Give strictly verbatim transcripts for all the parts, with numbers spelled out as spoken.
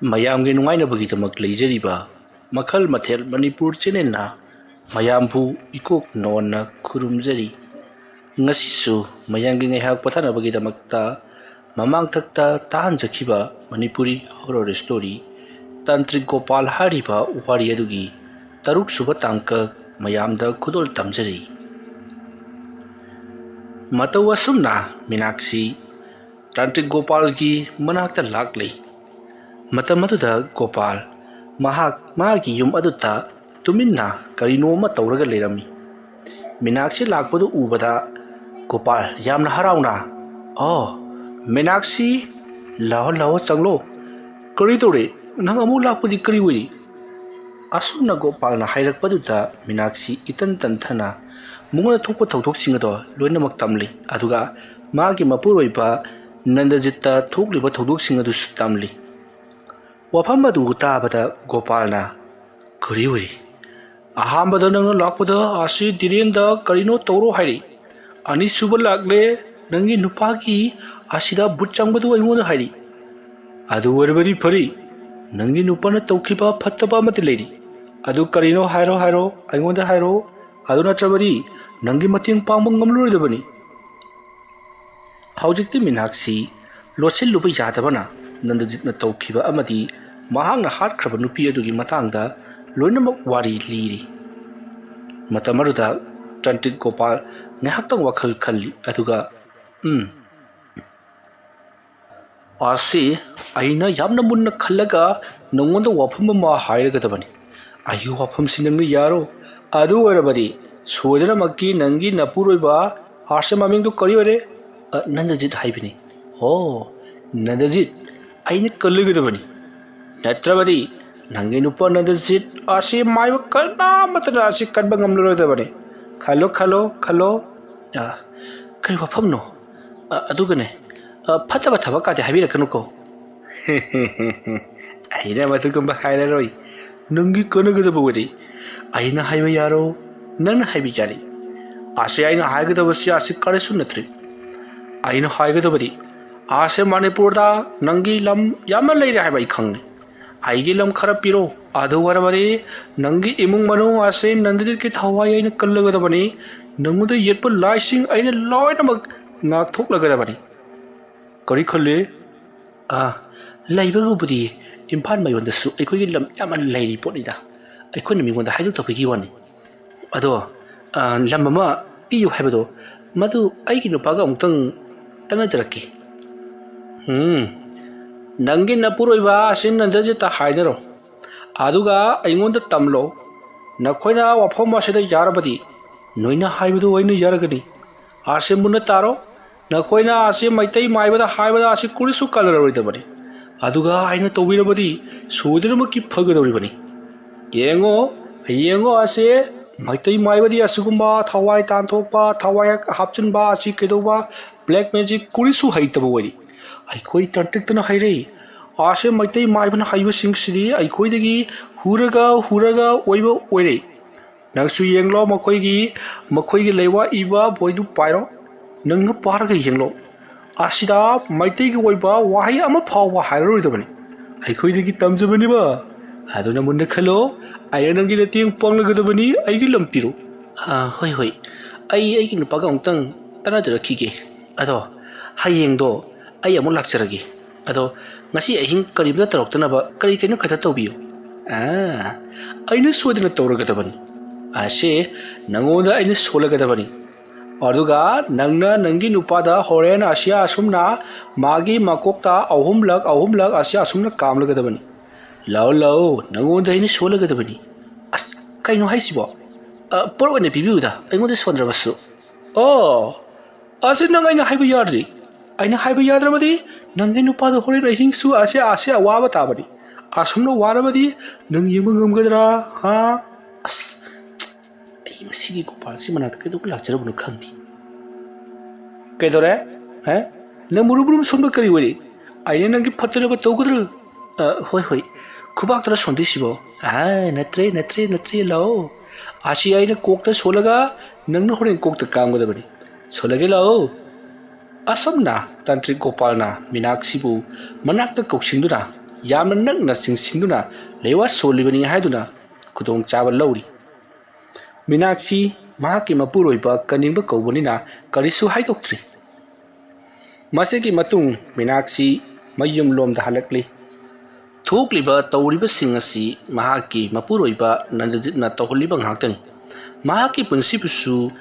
ꯃꯌꯥꯝꯒꯤ ꯅꯨꯡꯉꯥꯏꯅꯕꯒꯤꯗꯃꯛ ꯂꯩꯖꯔꯤꯕ ꯃꯈꯜ ꯃꯊꯦꯜ ꯃꯅꯤꯄꯨꯔ ꯆꯦꯅꯦꯜꯅ ꯃꯌꯥꯝꯕꯨ ꯏꯀꯣꯛ ꯅꯣꯟꯅ ꯈꯨꯔꯨꯝꯖꯔꯤ꯫ ꯉꯁꯤꯁꯨ ꯃꯌꯥꯝꯒꯤ ꯉꯥꯏꯍꯥꯛ ꯄꯣꯊꯥꯅꯕꯒꯤꯗꯃꯛꯇ ꯃꯃꯥꯡꯊꯛꯇ ꯇꯥꯍꯟꯖꯈꯤꯕ ꯃꯅꯤꯄꯨꯔꯤ ꯍꯣꯔꯣꯔ ꯁ꯭ꯇꯣꯔꯤ ꯇꯥꯟꯇ꯭ꯔꯤꯛ ꯒꯣꯄꯥꯜ ꯍꯥꯏꯔꯤꯕ ꯋꯥꯔꯤ ꯑꯗꯨꯒꯤ ꯇꯔꯨꯛ ꯁꯨꯕ ꯇꯥꯡꯀꯛ ꯃꯌꯥꯝꯗ ꯈꯨꯗꯣꯜ ꯇꯝꯖꯔꯤ꯫ ꯃꯇꯧ ꯑꯁꯨꯝꯅ ꯃꯤꯅꯥꯛꯁꯤ ꯇꯥꯟꯇ꯭ꯔꯤꯛ ꯒꯣꯄꯥꯜꯒꯤ ꯃꯅꯥꯛꯇ ꯂꯥꯛꯂꯤ꯫ ꯃꯇꯝ ꯑꯗꯨꯗ ꯒꯣꯄꯥꯜ ꯃꯍꯥꯛ ꯃꯥꯒꯤ ꯌꯨꯝ ꯑꯗꯨꯗ ꯇꯨꯃꯤꯟꯅ ꯀꯔꯤꯅꯣ ꯑꯃ ꯇꯧꯔꯒ ꯂꯩꯔꯝꯃꯤ꯫ ꯃꯤꯅꯥꯛꯁꯤ ꯂꯥꯛꯄꯗꯨ ꯎꯕꯗ ꯒꯣꯄꯥꯜ ꯌꯥꯝꯅ ꯍꯔꯥꯎꯅ, "ꯑꯣ, ꯃꯤꯅꯥꯛꯁꯤ, ꯂꯥꯛꯑꯣ, ꯂꯥꯛꯑꯣ, ꯆꯪꯂꯣ꯫ ꯀꯔꯤ ꯇꯧꯔꯦ? ꯅꯪ ꯑꯃꯨꯛ ꯂꯥꯛꯄꯗꯤ ꯀꯔꯤ ꯑꯣꯏꯔꯤ?" ꯑꯁꯨꯝꯅ ꯒꯣꯄꯥꯜꯅ ꯍꯥꯏꯔꯛꯄꯗꯨꯗ ꯃꯤꯅꯥꯛꯁꯤ ꯏꯇꯟ ꯇꯟꯊꯅ ꯃꯉꯣꯟꯗ ꯊꯣꯛꯄ ꯊꯧꯗꯣꯛꯁꯤꯡ ꯑꯗꯣ ꯂꯣꯏꯅꯃꯛ ꯇꯝꯂꯤ꯫ ꯑꯗꯨꯒ ꯃꯥꯒꯤ ꯃꯄꯨꯔꯣꯏꯕ ꯅꯟꯗꯖꯤꯠꯇ ꯊꯣꯛꯂꯤꯕ ꯊꯧꯗꯣꯛꯁꯤꯡ ꯑꯗꯨꯁꯨ ꯇꯝꯂꯤ꯫ ꯋꯥꯐꯝ ꯑꯗꯨ ꯇꯥꯕꯗ ꯒꯣꯄꯥꯜꯅ, "ꯀꯔꯤ ꯑꯣꯏ? ꯑꯍꯥꯟꯕꯗ ꯅꯪꯅ ꯂꯥꯛꯄꯗ ꯑꯁꯤ ꯙꯤꯔꯦꯟꯗ ꯀꯔꯤꯅꯣ ꯇꯧꯔꯣ ꯍꯥꯏꯔꯤ꯫ ꯑꯅꯤꯁꯨꯕ ꯂꯥꯛꯂꯦ, ꯅꯪꯒꯤ ꯅꯨꯄꯥꯒꯤ ꯑꯁꯤꯗ ꯕꯨꯠ ꯆꯪꯕꯗꯨ ꯑꯩꯉꯣꯟꯗ ꯍꯥꯏꯔꯤ꯫ ꯑꯗꯨ ꯑꯣꯏꯔꯕꯗꯤ ꯐꯔꯤ, ꯅꯪꯒꯤ ꯅꯨꯄꯥꯅ ꯇꯧꯈꯤꯕ ꯐꯠꯇꯕ ꯑꯃꯗꯤ ꯂꯩꯔꯤ꯫ ꯑꯗꯨ ꯀꯔꯤꯅꯣ ꯍꯥꯏꯔꯣ, ꯍꯥꯏꯔꯣ, ꯑꯩꯉꯣꯟꯗ ꯍꯥꯏꯔꯣ꯫ ꯑꯗꯨ ꯅꯠꯇ꯭ꯔꯕꯗꯤ ꯅꯪꯒꯤ ꯃꯇꯦꯡ ꯄꯥꯡꯕ ꯉꯝꯂꯔꯣꯏꯗꯕꯅꯤ꯫" ꯍꯧꯖꯤꯛꯇꯤ ꯃꯤꯅꯥꯛꯁꯤ ꯂꯣꯠꯁꯤꯜꯂꯨꯕ ꯌꯥꯗꯕꯅ ꯅꯟꯗꯖꯤꯠꯅ ꯇꯧꯈꯤꯕ ꯑꯃꯗꯤ ꯃꯍꯥꯛꯅ ꯍꯥꯠꯈ꯭ꯔꯕ ꯅꯨꯄꯤ ꯑꯗꯨꯒꯤ ꯃꯇꯥꯡꯗ ꯂꯣꯏꯅꯃꯛ ꯋꯥꯔꯤ ꯂꯤꯔꯤ꯫ ꯃꯇꯝ ꯑꯗꯨꯗ ꯇꯥꯟꯇ꯭ꯔꯤꯛ ꯒꯣꯄꯥꯜ ꯉꯥꯏꯍꯥꯛꯇꯪ ꯋꯥꯈꯜ ꯈꯜꯂꯤ, ꯑꯗꯨꯒ, "ꯎꯝ, ꯑꯁꯤ ꯑꯩꯅ ꯌꯥꯝꯅ ꯃꯨꯟꯅ ꯈꯜꯂꯒ ꯅꯉꯣꯟꯗ ꯋꯥꯐꯝ ꯑꯃ ꯍꯥꯏꯔꯒꯗꯕꯅꯤ꯫ ꯑꯩꯒꯤ ꯋꯥꯐꯝꯁꯤ ꯅꯪꯅ ꯌꯥꯔꯣ? ꯑꯗꯨ ꯑꯣꯏꯔꯕꯗꯤ ꯁꯣꯏꯗꯅꯃꯛꯀꯤ ꯅꯪꯒꯤ ꯅꯄꯨꯔꯣꯏꯕ ꯑꯥꯔꯁꯦ ꯃꯃꯤꯡꯗꯨ ꯀꯔꯤ ꯑꯣꯏꯔꯦ?" "ꯑ, ꯅꯟꯗꯖꯤꯠ ꯍꯥꯏꯕꯅꯤ꯫" "ꯑꯣ, ꯅꯟꯗꯖꯤꯠ, ꯑꯩꯅ ꯀꯜꯂꯒꯗꯕꯅꯤ꯫ ꯅꯠꯇ꯭ꯔꯕꯗꯤ ꯅꯪꯒꯤ ꯅꯨꯄꯥ ꯅꯟꯗꯖꯤꯠ ꯑꯁꯤ ꯃꯥꯏꯕ ꯀꯅꯥꯃꯠꯇꯅ ꯑꯁꯤ ꯀꯟꯕ ꯉꯝꯂꯔꯣꯏꯗꯕꯅꯤ꯫ ꯈꯜꯂꯣ, ꯈꯜꯂꯣ, ꯈꯜꯂꯣ꯫" "ꯑ, ꯀꯔꯤ ꯋꯥꯐꯝꯅꯣ? ꯑ, ꯑꯗꯨꯒꯅꯦ, ꯑ, ꯐꯠꯇꯕ ꯊꯕꯛ ꯀꯥꯗꯤ ꯍꯥꯏꯕꯤꯔꯛꯀꯅꯨꯀꯣ꯫" "ꯑꯩꯅ ꯃꯗꯨꯒꯨꯝꯕ ꯍꯥꯏꯔꯔꯣꯏ꯫ ꯅꯪꯒꯤ ꯀꯥꯟꯅꯒꯗꯕ ꯋꯥꯔꯤ꯫ ꯑꯩꯅ ꯍꯥꯏꯕ ꯌꯥꯔꯣ, ꯅꯪꯅ ꯍꯥꯏꯕ ꯌꯥꯔꯤ꯫ ꯑꯁꯤ ꯑꯩꯅ ꯍꯥꯏꯒꯗꯕꯁꯤ ꯑꯁꯤ ꯀꯔꯤꯁꯨ ꯅꯠꯇ꯭ꯔꯤ꯫ ꯑꯩꯅ ꯍꯥꯏꯒꯗꯕꯗꯤ, ꯑꯁꯤ ꯃꯅꯤꯄꯨꯔꯗ ꯅꯪꯒꯤ ꯂꯝ ꯌꯥꯝꯅ ꯂꯩꯔꯦ ꯍꯥꯏꯕ ꯑꯩ ꯈꯪꯂꯤ꯫ ꯑꯩꯒꯤ ꯂꯝ ꯈꯔ ꯄꯤꯔꯣ꯫ ꯑꯗꯨ ꯑꯣꯏꯔꯕꯗꯤ ꯅꯪꯒꯤ ꯏꯃꯨꯡ ꯃꯅꯨꯡ ꯑꯁꯤ ꯅꯟꯗꯤꯅꯤꯒꯤ ꯊꯋꯥꯏ ꯑꯩꯅ ꯀꯜꯂꯒꯗꯕꯅꯤ꯫ ꯅꯪꯉꯣꯟꯗ ꯌꯦꯠꯄ ꯂꯥꯏꯁꯤꯡ ꯑꯩꯅ ꯂꯣꯏꯅꯃꯛ ꯉꯥꯛꯊꯣꯛꯂꯒꯗꯕꯅꯤ꯫ ꯀꯔꯤ ꯈꯜꯂꯤ? ꯑꯥ, ꯂꯩꯕꯕꯨꯗꯤ ꯏꯝꯐꯥꯜ ꯃꯌꯣꯟꯗꯁꯨ ꯑꯩꯈꯣꯏꯒꯤ ꯂꯝ ꯌꯥꯝꯅ ꯂꯩꯔꯤ ꯄꯣꯠꯅꯤꯗ꯫ ꯑꯩꯈꯣꯏꯅ ꯃꯤꯉꯣꯟꯗ ꯍꯥꯏꯗꯣꯛꯇꯕꯒꯤ ꯋꯥꯅꯤ꯫ ꯑꯗꯣ, ꯑꯥ, ꯂꯝ ꯑꯃ ꯄꯤꯌꯨ ꯍꯥꯏꯕꯗꯣ, ꯃꯗꯨ ꯑꯩꯒꯤ ꯅꯨꯄꯥꯒ ꯑꯃꯨꯛꯇꯪ ꯇꯥꯟꯅꯖꯔꯛꯀꯦ꯫ ꯎꯝ, ꯅꯪꯒꯤ ꯅꯄꯨꯔꯣꯏꯕ ꯑꯁꯤ ꯅꯟꯗꯖꯤꯠꯇ ꯍꯥꯏꯅꯔꯣ꯫ ꯑꯗꯨꯒ ꯑꯩꯉꯣꯟꯗ ꯇꯝꯂꯣ꯫ ꯅꯈꯣꯏꯅ ꯋꯥꯐꯝ ꯑꯁꯤꯗ ꯌꯥꯔꯕꯗꯤ, ꯅꯣꯏꯅ ꯍꯥꯏꯕꯗꯨ ꯑꯩꯅ ꯌꯥꯔꯒꯅꯤ꯫ ꯑꯁꯤ ꯃꯨꯟꯅ ꯇꯥꯔꯣ꯫ ꯅꯈꯣꯏꯅ ꯑꯁꯤ ꯃꯩꯇꯩ ꯃꯥꯏꯕꯗ ꯍꯥꯏꯕꯗ ꯑꯁꯤ ꯀꯨꯔꯤꯁꯨ ꯀꯜꯂꯔꯣꯏꯗꯕꯅꯤ꯫ ꯑꯗꯨꯒ ꯑꯩꯅ ꯇꯧꯕꯤꯔꯕꯗꯤ ꯁꯣꯏꯗꯅꯃꯛꯀꯤ ꯐꯒꯗꯧꯔꯤꯕꯅꯤ꯫ ꯌꯦꯡꯉꯣ, ꯌꯦꯡꯉꯣ ꯑꯁꯤ ꯃꯩꯇꯩ ꯃꯥꯏꯕꯗꯤ ꯑꯁꯤꯒꯨꯝꯕ ꯊꯋꯥꯏ ꯇꯥꯟꯊꯣꯛꯄ, ꯊꯋꯥꯏ ꯍꯥꯞꯆꯤꯟꯕ ꯑꯁꯤ ꯀꯩꯗꯧꯕ black magic ꯀꯨꯔꯤꯁꯨ ꯍꯩꯇꯕ ꯑꯣꯏꯔꯤ꯫ ꯑꯩꯈꯣꯏ ꯇꯥꯟꯇ꯭ꯔꯤꯛꯇꯅ ꯍꯩꯔꯦ꯫ ꯑꯁꯤ ꯃꯩꯇꯩ ꯃꯥꯏꯕꯅ ꯍꯩꯕꯁꯤꯡꯁꯤꯗꯤ ꯑꯩꯈꯣꯏꯗꯒꯤ ꯍꯨꯔꯒ ꯍꯨꯔꯒ ꯑꯣꯏꯕ ꯑꯣꯏꯔꯦ꯫ ꯅꯪꯁꯨ ꯌꯦꯡꯂꯣ, ꯃꯈꯣꯏꯒꯤ, ꯃꯈꯣꯏꯒꯤ ꯂꯩꯋꯥ ꯏꯕ ꯕꯣꯏꯗꯨ ꯄꯥꯏꯔꯣ꯫ ꯅꯪꯅ ꯄꯥꯔꯒ ꯌꯦꯡꯂꯣ꯫ ꯑꯁꯤꯗ ꯃꯩꯇꯩꯒꯤ ꯑꯣꯏꯕ ꯋꯥꯍꯩ ꯑꯃ ꯐꯥꯎꯕ ꯍꯥꯏꯔꯔꯣꯏꯗꯕꯅꯤ꯫ ꯑꯩꯈꯣꯏꯗꯒꯤ ꯇꯝꯖꯕꯅꯦꯕ꯫ ꯑꯗꯨꯅ ꯃꯨꯟꯅ ꯈꯜꯂꯣ꯫ ꯑꯩꯅ ꯅꯪꯒꯤ ꯃꯇꯦꯡ ꯄꯥꯡꯂꯒꯗꯕꯅꯤ꯫ ꯑꯩꯒꯤ ꯂꯝ ꯄꯤꯔꯣ꯫ ꯑꯥ, ꯍꯣꯏ, ꯍꯣꯏ꯫ ꯑꯩ ꯑꯩꯒꯤ ꯅꯨꯄꯥꯒ ꯑꯃꯨꯛꯇꯪ ꯇꯥꯟꯅꯖꯔꯛꯈꯤꯒꯦ꯫ ꯑꯗꯣ ꯍꯌꯦꯡꯗꯣ ꯑꯩ ꯑꯃꯨꯛ ꯂꯥꯛꯆꯔꯒꯦ꯫ ꯑꯗꯣ ꯉꯁꯤ ꯑꯍꯤꯡ ꯀꯔꯤꯝꯇ ꯇꯧꯔꯛꯇꯅꯕ ꯀꯔꯤ ꯀꯩꯅꯣ ꯈꯛꯇ ꯇꯧꯕꯤꯌꯨ꯫ ꯑꯥ, ꯑꯩꯅ ꯁꯣꯏꯗꯅ ꯇꯧꯔꯒꯗꯕꯅꯤ꯫ ꯑꯁꯦ ꯅꯪꯉꯣꯟꯗ ꯑꯩꯅ ꯁꯣꯜꯂꯒꯗꯕꯅꯤ꯫ ꯑꯗꯨꯒ ꯅꯪꯅ ꯅꯪꯒꯤ ꯅꯨꯄꯥꯗ ꯍꯣꯔꯦꯟ ꯑꯁꯤ ꯑꯁꯨꯝꯅ ꯃꯥꯒꯤ ꯃꯀꯣꯛꯇ ꯑꯍꯨꯝꯂꯛ, ꯑꯍꯨꯝꯂꯛ ꯑꯁꯤ ꯑꯁꯨꯝꯅ ꯀꯥꯝꯂꯒꯗꯕꯅꯤ꯫ ꯂꯥꯛꯑꯣ, ꯂꯥꯛꯑꯣ, ꯅꯪꯉꯣꯟꯗ ꯑꯩꯅ ꯁꯣꯜꯂꯒꯗꯕꯅꯤ꯫ ꯑꯁ, ꯀꯩꯅꯣ ꯍꯥꯏꯁꯤꯕꯣ? ꯑ, ꯄꯣꯠ ꯑꯣꯏꯅ ꯄꯤꯕꯤꯌꯨꯗ, ꯑꯩꯉꯣꯟꯗ ꯁꯣꯟꯗ꯭ꯔꯕꯁꯨ꯫ ꯑꯣ, ꯑꯁꯤ ꯅꯪ ꯑꯩꯅ ꯍꯥꯏꯕ ꯌꯥꯗ꯭ꯔꯤ꯫ ꯑꯩꯅ ꯍꯥꯏꯕ ꯌꯥꯗ꯭ꯔꯕꯗꯤ ꯅꯪꯒꯤ ꯅꯨꯄꯥꯗꯣ ꯍꯣꯔꯦꯟ ꯑꯍꯤꯡꯁꯨ ꯑꯁꯤ, ꯑꯁꯤ ꯑꯋꯥꯕ ꯇꯥꯕꯅꯤ꯫ ꯑꯁꯨꯝꯅ ꯋꯥꯔꯕꯗꯤ ꯅꯪ ꯌꯦꯡꯕ ꯉꯝꯒꯗ꯭ꯔꯥ? ꯍꯥ? ꯑꯁ, ꯑꯩ ꯃꯁꯤꯒꯤ ꯒꯣꯄꯥꯜꯁꯤ ꯃꯅꯥꯛꯇ ꯀꯩꯗꯧꯕ ꯂꯥꯛꯆꯔꯕꯅꯣ ꯈꯪꯗꯦ꯫ ꯀꯩꯗꯧꯔꯦ? ꯍꯦ? ꯅꯪ ꯃꯨꯔꯨꯝ ꯃꯨꯔꯨꯝ ꯁꯣꯟꯕ ꯀꯔꯤ ꯑꯣꯏꯔꯤ? ꯑꯩꯅ ꯅꯪꯒꯤ ꯐꯠꯇꯅꯕ ꯇꯧꯒꯗ꯭ꯔꯥ? ꯑ, ꯍꯣꯏ, ꯍꯣꯏ꯫ ꯈꯨꯕꯥꯛꯇꯔ ꯁꯣꯟꯗꯣꯏꯁꯤꯕꯣ? ꯑ, ꯅꯠꯇ꯭ꯔꯦ, ꯅꯠꯇ꯭ꯔꯦ, ꯅꯠꯇ꯭ꯔꯦ, ꯂꯥꯛꯑꯣ꯫ ꯑꯁꯤ ꯑꯩꯅ ꯀꯣꯛꯇ ꯁꯣꯜꯂꯒ ꯅꯪꯅ ꯍꯣꯔꯦꯟ ꯀꯣꯛꯇ ꯀꯥꯝꯒꯗꯕꯅꯤ꯫ ꯁꯣꯜꯂꯒꯦ ꯂꯥꯛꯑꯣ꯫ ꯑꯁꯨꯝꯅ ꯇꯥꯟꯇ꯭ꯔꯤꯛ ꯒꯣꯄꯥꯜꯅ ꯃꯤꯅꯥꯛꯁꯤꯕꯨ ꯃꯅꯥꯛꯇ ꯀꯧꯁꯤꯟꯗꯨꯅ ꯌꯥꯝꯅ ꯅꯛꯅ ꯆꯤꯡꯁꯤꯟꯗꯨꯅ ꯂꯩꯋꯥ ꯁꯣꯜꯂꯤꯕꯅꯤ ꯍꯥꯏꯗꯨꯅ ꯈꯨꯗꯣꯡꯆꯥꯕ ꯂꯧꯔꯤ꯫ ꯃꯤꯅꯥꯛꯁꯤ ꯃꯍꯥꯛꯀꯤ ꯃꯄꯨꯔꯣꯏꯕ ꯀꯟꯅꯤꯡꯕ ꯀꯧꯕꯅꯤꯅ ꯀꯔꯤꯁꯨ ꯍꯥꯏꯗꯣꯛꯇ꯭ꯔꯤ꯫ ꯃꯁꯤꯒꯤ ꯃꯇꯨꯡ ꯃꯤꯅꯥꯛꯁꯤ ꯃꯌꯨꯝꯂꯣꯝꯗ ꯍꯜꯂꯛꯂꯤ꯫ ꯊꯣꯛꯂꯤꯕ ꯇꯧꯔꯤꯕꯁꯤꯡ ꯑꯁꯤ ꯃꯍꯥꯛꯀꯤ ꯃꯄꯨꯔꯣꯏꯕ ꯅꯟꯗꯖꯤꯠꯅ ꯇꯧꯍꯜꯂꯤꯕ ꯉꯥꯛꯇꯅꯤ꯫ ꯃꯍꯥꯛꯀꯤ ꯄꯨꯟꯁꯤꯕꯨꯁꯨ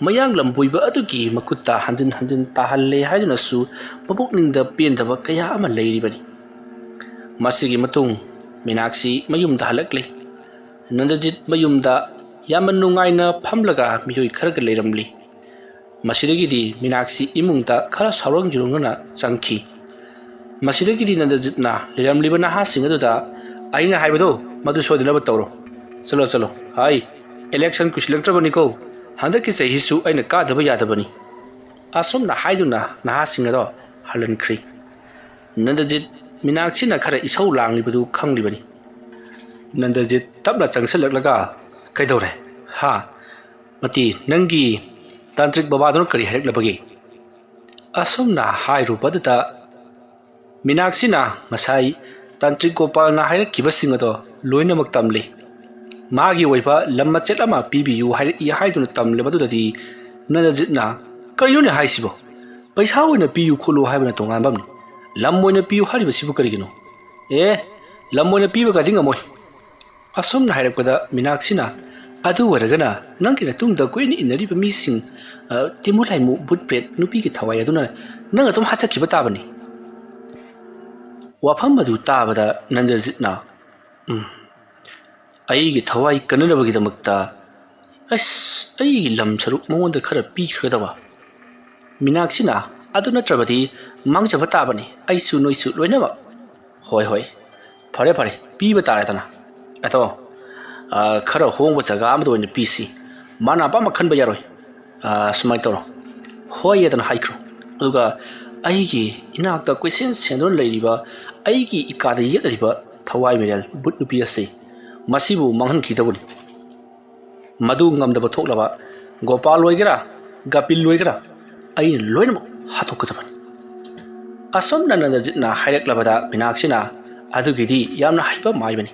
ꯃꯌꯥꯡ ꯂꯝꯕꯣꯏꯕ ꯑꯗꯨꯒꯤ ꯃꯈꯨꯠꯇ ꯍꯟꯖꯤꯟ ꯍꯟꯖꯤꯟ ꯇꯥꯍꯜꯂꯦ ꯍꯥꯏꯗꯨꯅꯁꯨ ꯃꯄꯨꯛꯅꯤꯡꯗ ꯄꯦꯟꯗꯕ ꯀꯌꯥ ꯑꯃ ꯂꯩꯔꯤꯕꯅꯤ꯫ ꯃꯁꯤꯒꯤ ꯃꯇꯨꯡ ꯃꯤꯅꯥꯛꯁꯤ ꯃꯌꯨꯝꯗ ꯍꯜꯂꯛꯂꯤ꯫ ꯅꯟꯗꯖꯤꯠ ꯃꯌꯨꯝꯗ ꯌꯥꯝꯅ ꯅꯨꯡꯉꯥꯏꯅ ꯐꯝꯂꯒ ꯃꯤꯑꯣꯏ ꯈꯔꯒ ꯂꯩꯔꯝꯂꯤ꯫ ꯃꯁꯤꯗꯒꯤꯗꯤ ꯃꯤꯅꯥꯛꯁꯤ ꯏꯃꯨꯡꯗ ꯈꯔ ꯁꯥꯎꯔꯪ ꯖꯨꯔꯪꯅꯅ ꯆꯪꯈꯤ꯫ ꯃꯁꯤꯗꯒꯤꯗꯤ ꯅꯟꯗꯖꯤꯠꯅ ꯂꯩꯔꯝꯂꯤꯕ ꯅꯍꯥꯁꯤꯡ ꯑꯗꯨꯗ, "ꯑꯩꯅ ꯍꯥꯏꯕꯗꯣ ꯃꯗꯨ ꯁꯣꯏꯗꯅꯕ ꯇꯧꯔꯣ꯫ ꯆꯠꯂꯣ, ꯆꯠꯂꯣ꯫ ꯍꯥꯏ, ꯏꯂꯦꯛꯁꯟ ꯀꯨꯏꯁꯤꯜꯂꯛꯇ꯭ꯔꯕꯅꯤꯀꯣ꯫ ꯍꯟꯗꯛꯀꯤ ꯆꯍꯤꯁꯨ ꯑꯩꯅ ꯀꯥꯗꯕ ꯌꯥꯗꯕꯅꯤ"꯫ ꯑꯁꯨꯝꯅ ꯍꯥꯏꯗꯨꯅ ꯅꯍꯥꯁꯤꯡ ꯑꯗꯣ ꯍꯜꯍꯟꯈ꯭ꯔꯤ꯫ ꯅꯟꯗꯖꯤꯠ ꯃꯤꯅꯥꯛꯁꯤꯅ ꯈꯔ ꯏꯁꯧ ꯂꯥꯡꯂꯤꯕꯗꯨ ꯈꯪꯂꯤꯕꯅꯤ꯫ ꯅꯟꯗꯖꯤꯠ ꯇꯞꯅ ꯆꯪꯁꯤꯜꯂꯛꯂꯒ, "ꯀꯩꯗꯧꯔꯦ? ꯍꯥ? ꯃꯇꯤ, ꯅꯪꯒꯤ ꯇꯥꯟꯇ꯭ꯔꯤꯛ ꯕꯕꯥꯗꯨꯅ ꯀꯔꯤ ꯍꯥꯏꯔꯛꯂꯕꯒꯦ?" ꯑꯁꯨꯝꯅ ꯍꯥꯏꯔꯨꯕꯗꯨꯗ ꯃꯤꯅꯥꯛꯁꯤꯅ ꯉꯁꯥꯏ ꯇꯥꯟꯇ꯭ꯔꯤꯛ ꯒꯣꯄꯥꯜꯅ ꯍꯥꯏꯔꯛꯈꯤꯕꯁꯤꯡ ꯑꯗꯣ ꯂꯣꯏꯅꯃꯛ ꯇꯝꯂꯤ꯫ ꯃꯥꯒꯤ ꯑꯣꯏꯕ ꯂꯝ ꯃꯆꯦꯠ ꯑꯃ ꯄꯤꯕꯤꯌꯨ ꯍꯥꯏꯔꯛꯏ ꯍꯥꯏꯗꯨꯅ ꯇꯝꯂꯕꯗꯨꯗꯗꯤ ꯅꯟꯗꯖꯤꯠꯅ, "ꯀꯔꯤꯅꯣꯅꯦ ꯍꯥꯏꯁꯤꯕꯣ? ꯄꯩꯁꯥ ꯑꯣꯏꯅ ꯄꯤꯌꯨ ꯈꯣꯠꯂꯨ ꯍꯥꯏꯕꯅ ꯇꯣꯉꯥꯟꯕ ꯑꯃꯅꯤ꯫ ꯂꯝ ꯑꯣꯏꯅ ꯄꯤꯌꯨ ꯍꯥꯏꯔꯤꯕꯁꯤꯕꯨ ꯀꯔꯤꯒꯤꯅꯣ?" "ꯑꯦ, ꯂꯝ ꯑꯣꯏꯅ ꯄꯤꯕꯒꯗꯤ ꯉꯝꯃꯣꯏ"꯫ ꯑꯁꯨꯝꯅ ꯍꯥꯏꯔꯛꯄꯗ ꯃꯤꯅꯥꯛꯁꯤꯅ, "ꯑꯗꯨ ꯑꯣꯏꯔꯒꯅ ꯅꯪꯒꯤ ꯅꯇꯨꯡꯗ ꯀꯨꯏꯅ ꯏꯟꯅꯔꯤꯕ ꯃꯤꯁꯤꯡ, ꯑ, ꯇꯤꯃꯨ ꯂꯥꯏꯃꯨ, ꯚꯨꯠ ꯄ꯭ꯔꯦꯠ, ꯅꯨꯄꯤꯒꯤ ꯊꯋꯥꯏ ꯑꯗꯨꯅ ꯅꯪ ꯑꯗꯨꯝ ꯍꯥꯠꯆꯈꯤꯕ ꯇꯥꯕꯅꯤ"꯫ ꯋꯥꯐꯝ ꯑꯗꯨ ꯇꯥꯕꯗ ꯅꯟꯗꯖꯤꯠꯅ, "ꯎꯝ, ꯑꯩꯒꯤ ꯊꯋꯥꯏ ꯀꯟꯅꯅꯕꯒꯤꯗꯃꯛꯇ, ꯑꯁ, ꯑꯩꯒꯤ ꯂꯝ ꯁꯔꯨꯛ ꯃꯉꯣꯟꯗ ꯈꯔ ꯄꯤꯈ꯭ꯔꯒꯗꯕ"꯫ ꯃꯤꯅꯥꯛꯁꯤꯅ, "ꯑꯗꯨ ꯅꯠꯇ꯭ꯔꯕꯗꯤ ꯃꯥꯡꯖꯕ ꯇꯥꯕꯅꯤ, ꯑꯩꯁꯨ ꯅꯣꯏꯁꯨ ꯂꯣꯏꯅꯃꯛ"꯫ "ꯍꯣꯏ, ꯍꯣꯏ, ꯐꯔꯦ, ꯐꯔꯦ, ꯄꯤꯕ ꯇꯥꯔꯦꯗꯅ꯫ ꯑꯗꯣ, ꯑ, ꯈꯔ ꯍꯣꯡꯕ ꯖꯒꯥ ꯑꯃꯗ ꯑꯣꯏꯅ ꯄꯤꯁꯤ꯫ ꯃꯥꯅ ꯑꯄꯥꯝꯕ ꯈꯟꯕ ꯌꯥꯔꯣꯏ꯫ ꯑ, ꯁꯨꯃꯥꯏꯅ ꯇꯧꯔꯣ꯫ ꯍꯣꯏ" ꯑꯗꯨꯅ ꯍꯥꯏꯈ꯭ꯔꯣ꯫ ꯑꯗꯨꯒ ꯑꯩꯒꯤ ꯏꯅꯥꯛꯇ ꯀꯣꯏꯁꯦꯟ ꯁꯦꯟꯗꯨꯅ ꯂꯩꯔꯤꯕ, ꯑꯩꯒꯤ ꯏꯀꯥꯗ ꯌꯦꯠꯂꯤꯕ ꯊꯋꯥꯏ ꯃꯤꯔꯦꯜ ꯚꯨꯠ ꯅꯨꯄꯤ ꯑꯁꯤ, ꯃꯁꯤꯕꯨ ꯃꯥꯡꯍꯟꯈꯤꯗꯧꯕꯅꯤ꯫ ꯃꯗꯨ ꯉꯝꯗꯕ ꯊꯣꯛꯂꯕ ꯒꯣꯄꯥꯜ ꯑꯣꯏꯒꯦꯔꯥ, ꯒꯄꯤꯜ ꯑꯣꯏꯒꯦꯔꯥ, ꯑꯩꯅ ꯂꯣꯏꯅꯃꯛ ꯍꯥꯠꯇꯣꯛꯀꯗꯕꯅꯤ꯫ ꯑꯁꯨꯝꯅ ꯅꯟꯗꯖꯤꯠꯅ ꯍꯥꯏꯔꯛꯂꯕꯗ ꯃꯤꯅꯥꯛꯁꯤꯅ ꯑꯗꯨꯒꯤꯗꯤ ꯌꯥꯝꯅ ꯍꯩꯕ ꯃꯥꯏꯕꯅꯤ꯫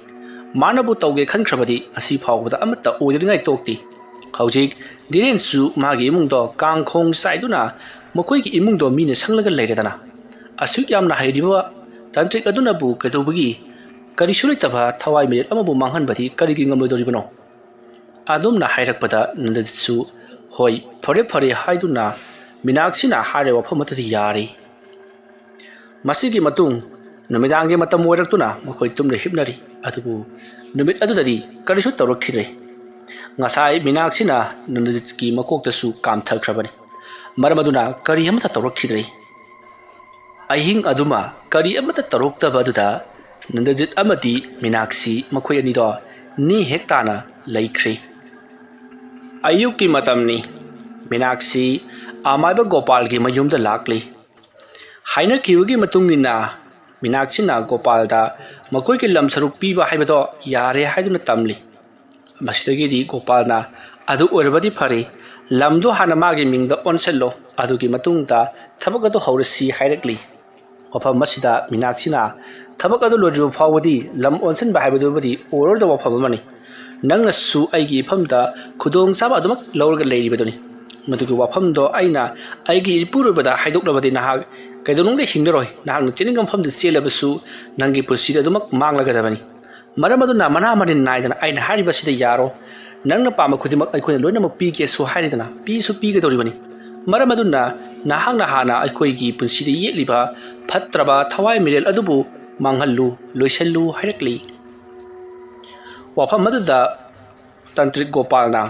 ꯃꯥꯅꯕꯨ ꯇꯧꯒꯦ ꯈꯟꯈ꯭ꯔꯕꯗꯤ ꯉꯁꯤ ꯐꯥꯎꯕꯗ ꯑꯃꯠꯇ ꯑꯣꯏꯗꯅꯤꯡꯉꯥꯏ ꯇꯣꯛꯇꯦ꯫ ꯍꯧꯖꯤꯛ ꯙꯤꯔꯦꯟꯁꯨ ꯃꯥꯒꯤ ꯏꯃꯨꯡꯗꯣ ꯀꯥꯡꯈꯣꯡ ꯆꯥꯏꯗꯨꯅ ꯃꯈꯣꯏꯒꯤ ꯏꯃꯨꯡꯗꯣ ꯃꯤꯅ ꯁꯪꯂꯒ ꯂꯩꯔꯦꯗꯅ꯫ ꯑꯁꯨꯛ ꯌꯥꯝꯅ ꯍꯩꯔꯤꯕ ꯇꯟꯇ꯭ꯔꯤꯛ ꯑꯗꯨꯅꯕꯨ ꯀꯩꯗꯧꯕꯒꯤ ꯀꯔꯤꯁꯨ ꯂꯩꯇꯕ ꯊꯋꯥꯏ ꯃꯤꯔꯦꯜ ꯑꯃꯕꯨ ꯃꯥꯡꯍꯟꯕꯗꯤ ꯀꯔꯤꯒꯤ ꯉꯝꯂꯣꯏꯗꯧꯔꯤꯕꯅꯣ? ꯑꯗꯨꯝꯅ ꯍꯥꯏꯔꯛꯄꯗ ꯅꯟꯗꯖꯤꯠꯁꯨ "ꯍꯣꯏ, ꯐꯔꯦ ꯐꯔꯦ" ꯍꯥꯏꯗꯨꯅ ꯃꯤꯅꯥꯛꯁꯤꯅ ꯍꯥꯏꯔꯤꯕ ꯋꯥꯐꯝ ꯑꯗꯨꯗ ꯌꯥꯔꯦ꯫ ꯃꯁꯤꯒꯤ ꯃꯇꯨꯡ ꯅꯨꯃꯤꯗꯥꯡꯒꯤ ꯃꯇꯝ ꯑꯣꯏꯔꯛꯇꯨꯅ ꯃꯈꯣꯏ ꯇꯨꯝꯅ ꯍꯤꯞꯅꯔꯤ꯫ ꯑꯗꯨꯕꯨ ꯅꯨꯃꯤꯠ ꯑꯗꯨꯗꯗꯤ ꯀꯔꯤꯁꯨ ꯇꯧꯔꯛꯈꯤꯗ꯭ꯔꯦ꯫ ꯉꯁꯥꯏ ꯃꯤꯅꯥꯛꯁꯤꯅ ꯅꯟꯗꯖꯤꯠꯀꯤ ꯃꯀꯣꯛꯇꯁꯨ ꯀꯥꯝꯊꯈ꯭ꯔꯕꯅꯤ꯫ ꯃꯔꯝ ꯑꯗꯨꯅ ꯀꯔꯤ ꯑꯃꯠꯇ ꯇꯧꯔꯛꯈꯤꯗ꯭ꯔꯦ꯫ ꯑꯍꯤꯡ ꯑꯗꯨꯃ ꯀꯔꯤ ꯑꯃꯠꯇ ꯇꯧꯔꯛꯇꯕ ꯑꯗꯨꯗ ꯅꯟꯗꯖꯤꯠ ꯑꯃꯗꯤ ꯃꯤꯅꯥꯛꯁꯤ ꯃꯈꯣꯏ ꯑꯅꯤꯗꯣ ꯅꯦ ꯍꯦꯛ ꯇꯥꯅ ꯂꯩꯈ꯭ꯔꯦ꯫ ꯑꯌꯨꯛꯀꯤ ꯃꯇꯝꯅꯤ꯫ ꯃꯤꯅꯥꯛꯁꯤ ꯑꯃꯥꯏꯕ ꯒꯣꯄꯥꯜꯒꯤ ꯃꯌꯨꯝꯗ ꯂꯥꯛꯂꯤ꯫ ꯍꯥꯏꯅꯈꯤꯕꯒꯤ ꯃꯇꯨꯡ ꯏꯟꯅ ꯃꯤꯅꯥꯛꯁꯤꯅ ꯒꯣꯄꯥꯜꯗ ꯃꯈꯣꯏꯒꯤ ꯂꯝ ꯁꯔꯨꯛ ꯄꯤꯕ ꯍꯥꯏꯕꯗꯣ ꯌꯥꯔꯦ ꯍꯥꯏꯗꯨꯅ ꯇꯝꯂꯤ꯫ ꯃꯁꯤꯗꯒꯤꯗꯤ ꯒꯣꯄꯥꯜꯅ "ꯑꯗꯨ ꯑꯣꯏꯔꯕꯗꯤ ꯐꯔꯦ, ꯂꯝꯗꯣ ꯍꯥꯟꯅ ꯃꯥꯒꯤ ꯃꯤꯡꯗ ꯑꯣꯟꯁꯤꯜꯂꯣ, ꯑꯗꯨꯒꯤ ꯃꯇꯨꯡꯗ ꯊꯕꯛ ꯑꯗꯨ ꯍꯧꯔꯁꯤ" ꯍꯥꯏꯔꯛꯂꯤ꯫ ꯋꯥꯐꯝ ꯑꯁꯤꯗ ꯃꯤꯅꯥꯛꯁꯤꯅ "ꯊꯕꯛ ꯑꯗꯨ ꯂꯣꯏꯗ꯭ꯔꯤꯕ ꯐꯥꯎꯕꯗꯤ ꯂꯝ ꯑꯣꯟꯁꯤꯟꯕ ꯍꯥꯏꯕꯗꯨꯃꯗꯤ ꯑꯣꯏꯔꯣꯏꯗꯕ ꯋꯥꯐꯝ ꯑꯃꯅꯤ꯫ ꯅꯪꯅꯁꯨ ꯑꯩꯒꯤ ꯏꯐꯝꯗ ꯈꯨꯗꯣꯡꯆꯥꯕ ꯑꯗꯨꯃꯛ ꯂꯧꯔꯒ ꯂꯩꯔꯤꯕꯗꯨꯅꯤ꯫ ꯃꯗꯨꯒꯤ ꯋꯥꯐꯝꯗꯣ ꯑꯩꯅ ꯑꯩꯒꯤ ꯏꯄꯨꯔꯣꯏꯕꯗ ꯍꯥꯏꯗꯣꯛꯂꯕꯗꯤ ꯅꯍꯥꯛ ꯀꯩꯗꯧꯅꯨꯡꯗ ꯍꯤꯡꯂꯔꯣꯏ꯫ ꯅꯍꯥꯛꯅ ꯆꯦꯟꯅꯤꯡꯕ ꯃꯐꯝꯗ ꯆꯦꯜꯂꯕꯁꯨ ꯅꯪꯒꯤ ꯄꯨꯟꯁꯤꯗ ꯑꯗꯨꯃꯛ ꯃꯥꯡꯂꯒꯗꯕꯅꯤ꯫ ꯃꯔꯝ ꯑꯗꯨꯅ ꯃꯅꯥ ꯃꯅꯤꯟ ꯅꯥꯏꯗꯅ ꯑꯩꯅ ꯍꯥꯏꯔꯤꯕꯁꯤꯗ ꯌꯥꯔꯣ꯫ ꯅꯪꯅ ꯄꯥꯝꯕ ꯈꯨꯗꯤꯡꯃꯛ ꯑꯩꯈꯣꯏꯅ ꯂꯣꯏꯅꯃꯛ ꯄꯤꯒꯦꯁꯨ ꯍꯥꯏꯔꯤꯗꯅ, ꯄꯤꯁꯨ ꯄꯤꯒꯗꯧꯔꯤꯕꯅꯤ꯫ ꯃꯔꯝ ꯑꯗꯨꯅ ꯅꯍꯥꯛꯅ ꯍꯥꯟꯅ ꯑꯩꯈꯣꯏꯒꯤ ꯄꯨꯟꯁꯤꯗ ꯌꯦꯛꯂꯤꯕ ꯐꯠꯇ꯭ꯔꯕ ꯊꯋꯥꯏ ꯃꯤꯔꯦꯜ ꯑꯗꯨꯕꯨ ꯃꯥꯡꯍꯜꯂꯨ, ꯂꯣꯏꯁꯤꯜꯂꯨ" ꯍꯥꯏꯔꯛꯂꯤ꯫ ꯋꯥꯐꯝ ꯑꯗꯨꯗ ꯇꯟꯇ꯭ꯔꯤꯛ ꯒꯣꯄꯥꯜꯅ